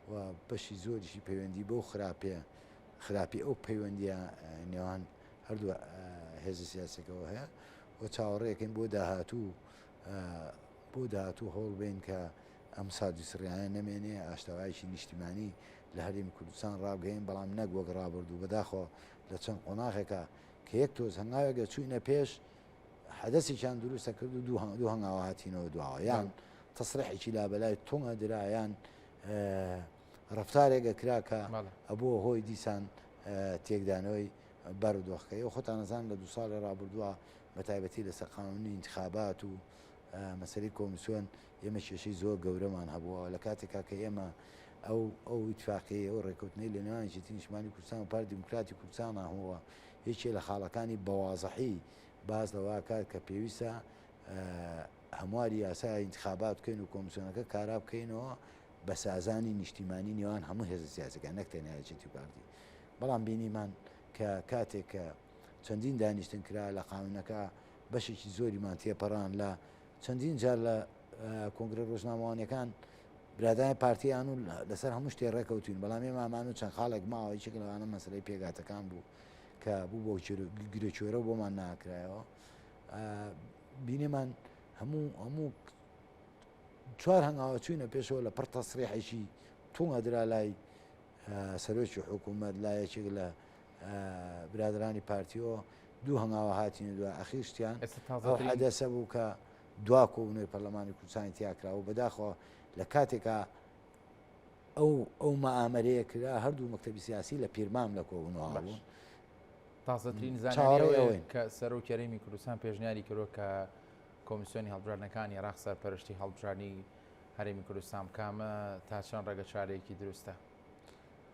Speaker 2: و بەشی زۆریشی پەیوەندی بەو خراپێ خراپی ئەو پەیوەندیە نێوان هەردوو هێزە سیاسەکەەوە هەیە و چاوەڕێکەین بۆ داهاتوو بۆ داهاتوو هەوڵ بین کە ئەم ساردی سڕیانە نەمێنێ ئاشتەوایەکی نیشتیمانی لە هەرێمی کوردستان ڕابگەین بەڵام نەک وەک ڕابردوو بەداخەوە لە چەند قۆناغێکە کە یەک تۆز هەنگاوێکە چوینە پێش حەدەسێکیان دروستە کرد و دوو هەنگاوە هاتینەوە دواوە یان تەسرحێکی لابەلای تونگە درا یان ڕفتارێکە کرا کە ئەبووە هۆی دیسان تێکدانەوەی بارودۆخەکە. ئێوە خۆتان ئەزانن لە دوو ساڵی ڕابردووە بە تایبەتی لەسەر قانونی ئینتخابات و مەسەلەی کۆمیسیۆن ئێمە کێشەی زۆر گەورەمان هەبووە لە کاتێکا کە ئێمە ئەو ئەو ئیتفاقیەی ئەو ڕێککەوتنەی لە نێوان یەکێتی نیشتمانی کوردستان و پارتی دیموکراتی کوردستان هەبووە یەکێ لە خاڵەکانی بەوازحی باس لەوە کات کە پێویستە هەمواری یاسای ئینتخابات بکەین و کۆمیسیۆنەکە کارا بکەینەوە بە سازانی نیشتیمانی نێوان هەموو هێزە سیاسەکان نەک تەنیا یەکێتی و پارتی بەڵام بینیمان کە کاتێک کە چەندین دانیشتن کرا لە قانونەکە بەشێکی زۆریمان تێپەڕان لە چەندین جار لە کۆنگرە ڕۆژنامەوانیەکان برادانی پارتیان و لەسەر هەموو شتێ ڕێکەوتین بەڵام ئێمە ئەمان و چەند خاڵێک ماوە یەکێک لەوانە مەسلەی پێگاتەکان بوو کە بوو بۆ گرێکوێرە بۆمان ناکرایەوە بینیمان هەموو هەموو چوار هەنگاوە چوینە پێشەوە لە پڕ تەسریحێکی تونگە درا لای سەرۆکی حکوومەت لا یەکێک لە برادرانی پارتیەوە دوو هەنگاوە هاتینە دوای ئەخیر شتیان ئەو حەدەسە بوو کە دوا کۆبوونەوەی پەرلەمانی کوردستانی تیاکرا و بەداخەوە لە کاتێکا ئەو ئەو مەئامەرەیە کرا هەردوو مەکتەبی سیاسی لە پیرمام لە کۆبوونەوە بوون.
Speaker 1: تازەترین زانیاری ئەوەیە کە سەرۆکی هەرێمی کوردستان پێشنیاری کردووە کە کۆمیسیۆنی هەڵبژاردنەکانی عێراق سەرپەرشتی هەڵبژاردنی هەرێمی کوردستان بکا ئەمە تا چەند ڕێگە چارەیەکی دروستە؟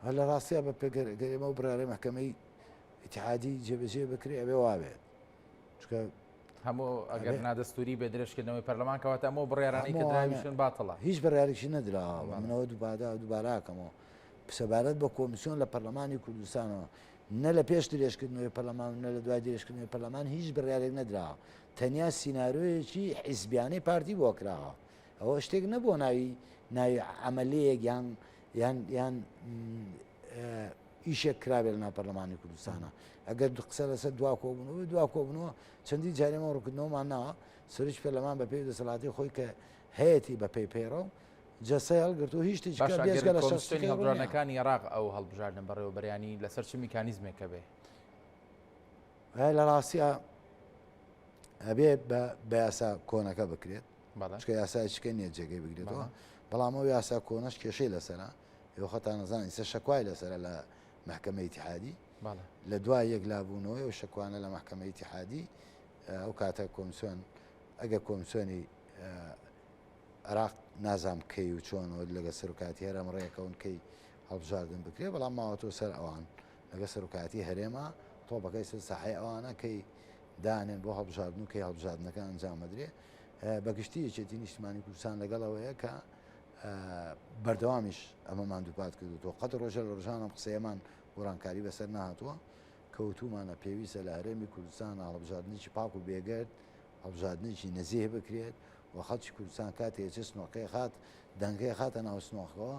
Speaker 2: هەر لە ڕاستیا بە پێگەر گەر ئێمە ئەو بڕیارەی مەحکەمەی ئیتیحادی جێبەجێ بکرێ ئەبێ وابێت چونکە
Speaker 1: هەموو ئەگەر نادەستوری بێ درێژکردنەوەی پەرلەمان کەواتە ئەمە بڕیارانەی کە دراویشن باتڵە
Speaker 2: هیچ بڕیارێکی نەدراوە منەوە دووبارە دووباراکەمەوە سەبارەت بە کۆمیسیۆن لە پەرلەمانی کوردستانەوە نە لە پێش درێژکردنەوەی پەرلەمان و نە لە دوای درێژکردنەوەی پەرلەمان هیچ بڕیارێک نەدراوە تەنیا سینارۆیەکی حیزبیانەی پارتی بۆ کراوە ئەوە شتێک نەبووە ناوی ناوی عملیەک یان یان یان ئیشێک کرابێت لەناو پەرلەمانی کوردستانە ئەگەر دو قسە لەسەر دوا کۆبوونەوە دوا کۆبوونەوە چەندین جارێمە ڕوونکردنەوەمان ناوە سەرۆکی پەرلەمان بە پێی دەسەڵاتی خۆی کە هەیەی بە پێی پەیڕەو جەسەی هەڵگرت و هیچ شتێکی
Speaker 1: باشە
Speaker 2: کە
Speaker 1: ئەگەر
Speaker 2: بێجگە لە
Speaker 1: کۆمسیۆنی
Speaker 2: شەستەکەی ڕوون نییە.
Speaker 1: هەڵبژاردنەکانی عێراق ئەو هەڵبژاردنە بەڕێوەبەریانی لەسەر چ میکانیزمێکە بێ؟
Speaker 2: ئایا لە ڕاستیا ئەبێ بە بە یاسا کۆنەکە بکرێت
Speaker 1: بەڵێ
Speaker 2: چونکە یاسایەکە نییە جێگەی بگرێتەوە
Speaker 1: بەڵێ.
Speaker 2: بەڵام ئەو یاسا کۆنەش کێشەی لەسەرە ئێوە خۆتان ئەزانن ئیستا شەکوای لەسەرە لە مەحکەمەی ئیتیحادی
Speaker 1: بەڵێ
Speaker 2: لە دوای یەکلابوونەوەی ئەو شەکوانە لە مەحکەمەی ئیتیحادی ئەو کاتە کۆمسیۆن ئەگەر کۆمسیۆنی عێراق نازانم کەی و چۆن و لەگە سەرۆکایەتی هەرێم ڕێکەون کەی هەڵبژاردن بکرێ بەڵام ماوەتەوە سەر ئەوان لەگە سەرۆکایەتی هەرێمە تۆپەکەی سەر ساحەی ئەوانە کەی دانێن بۆ هەڵبژاردن و کەی هەڵبژاردنەکە ئەنجام بدرێ بەگشتی یەکێتی نیشتمانی کوردستان لەگەڵ ئەوەیە کە بەردەوامیش ئەمەمان دووپات کردوەوە قەت ڕۆژە لە ڕژان ئەم قسەیەمان گۆڕانکاری بەسەر نهاتووە کەوتومانە پێویستە لە هەرێمی کوردستان هەڵبژاردنێکی پاک و بێگەرد هەڵبژاردنێکی نەزیه بکرێت. و خەڵکی کوردستان کاتێ ئەچێ سنوقەکەی خات دەنگەکەی خاتە ناو سنوقەوە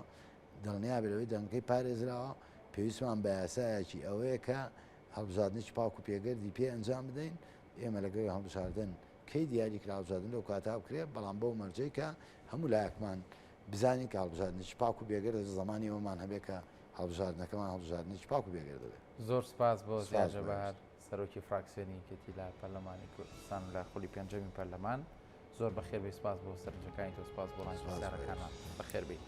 Speaker 2: دڵنیا بێ لەوەی دەنگەکەی پارێزراوە پێویستمان بە یاسایەکی ئەوەیە کە هەڵبژاردنێکی پاک و پێگەردی پێ ئەنجام بدەین ئێمە لەگەڵ هەڵبژاردن کەی دیاری کرا هەڵبژاردن لەو کاتە بکرێت بەڵام بەو مەرجەی کە هەموو لایەکمان بزانین کە هەڵبژاردنێکی پاک و بێگەردە زمانی ئەومان هەبێت کە هەڵبژاردنەکەمان هەڵبژاردنێکی پاک و بێگەرد دەبێت.
Speaker 1: زۆر سپاس بۆ
Speaker 2: سپاس
Speaker 1: زیاد
Speaker 2: بۆ
Speaker 1: جەبار
Speaker 2: ئێوەش.
Speaker 1: سەرۆکی فراکسیۆنی یەکێتی لە پەرلەمانی کوردستان لە خولی پێنجەمی پەرلەمان زۆر بەخێر بێی سپاس بۆ سەرنجەکانی تۆ سپاس بۆ ڕای
Speaker 2: سپاس بۆ ئێوەش.
Speaker 1: پرسیارەکانمان بەخێر بێی.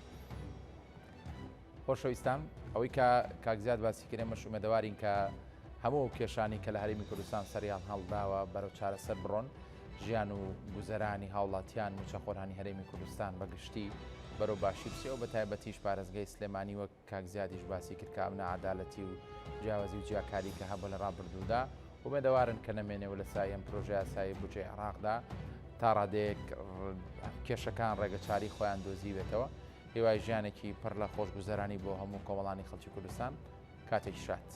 Speaker 1: خۆشەویستان ئەوەی کە کاک زیاد باسی کرد ئێمەش ئومێدەوارین کە هەموو ئەو کێشانەی کە لە هەرێمی کوردستان سەریان هەڵداوە بەرەو چارەسەر بڕۆن ژیان و گوزەرانی هاوڵاتیان موچەخۆرانی هەرێمی کوردستان بە گشتی بەرەو باشی بچێ و بە تایبەتیش پارێزگای سلێمانی وەک کاک زیادیش باسی کرد کە ئەم ناعەدالەتی و جیاوازی و جیاکاری کە هەبوو لە ڕابردوودا ئومێدەوارن کە نەمێنێ و لە سایەی ئەم پرۆژەیاسایی بودجەی عێراقدا تا ڕادەیەک کێشەکان ڕێگەچارەی خۆیان دۆزیبێتەوە. هیوای ژیانێکی پڕ لە خۆشگوزەرانی بۆ هەموو کۆمەڵانی خەڵکی کوردستان. کاتێکی شاد.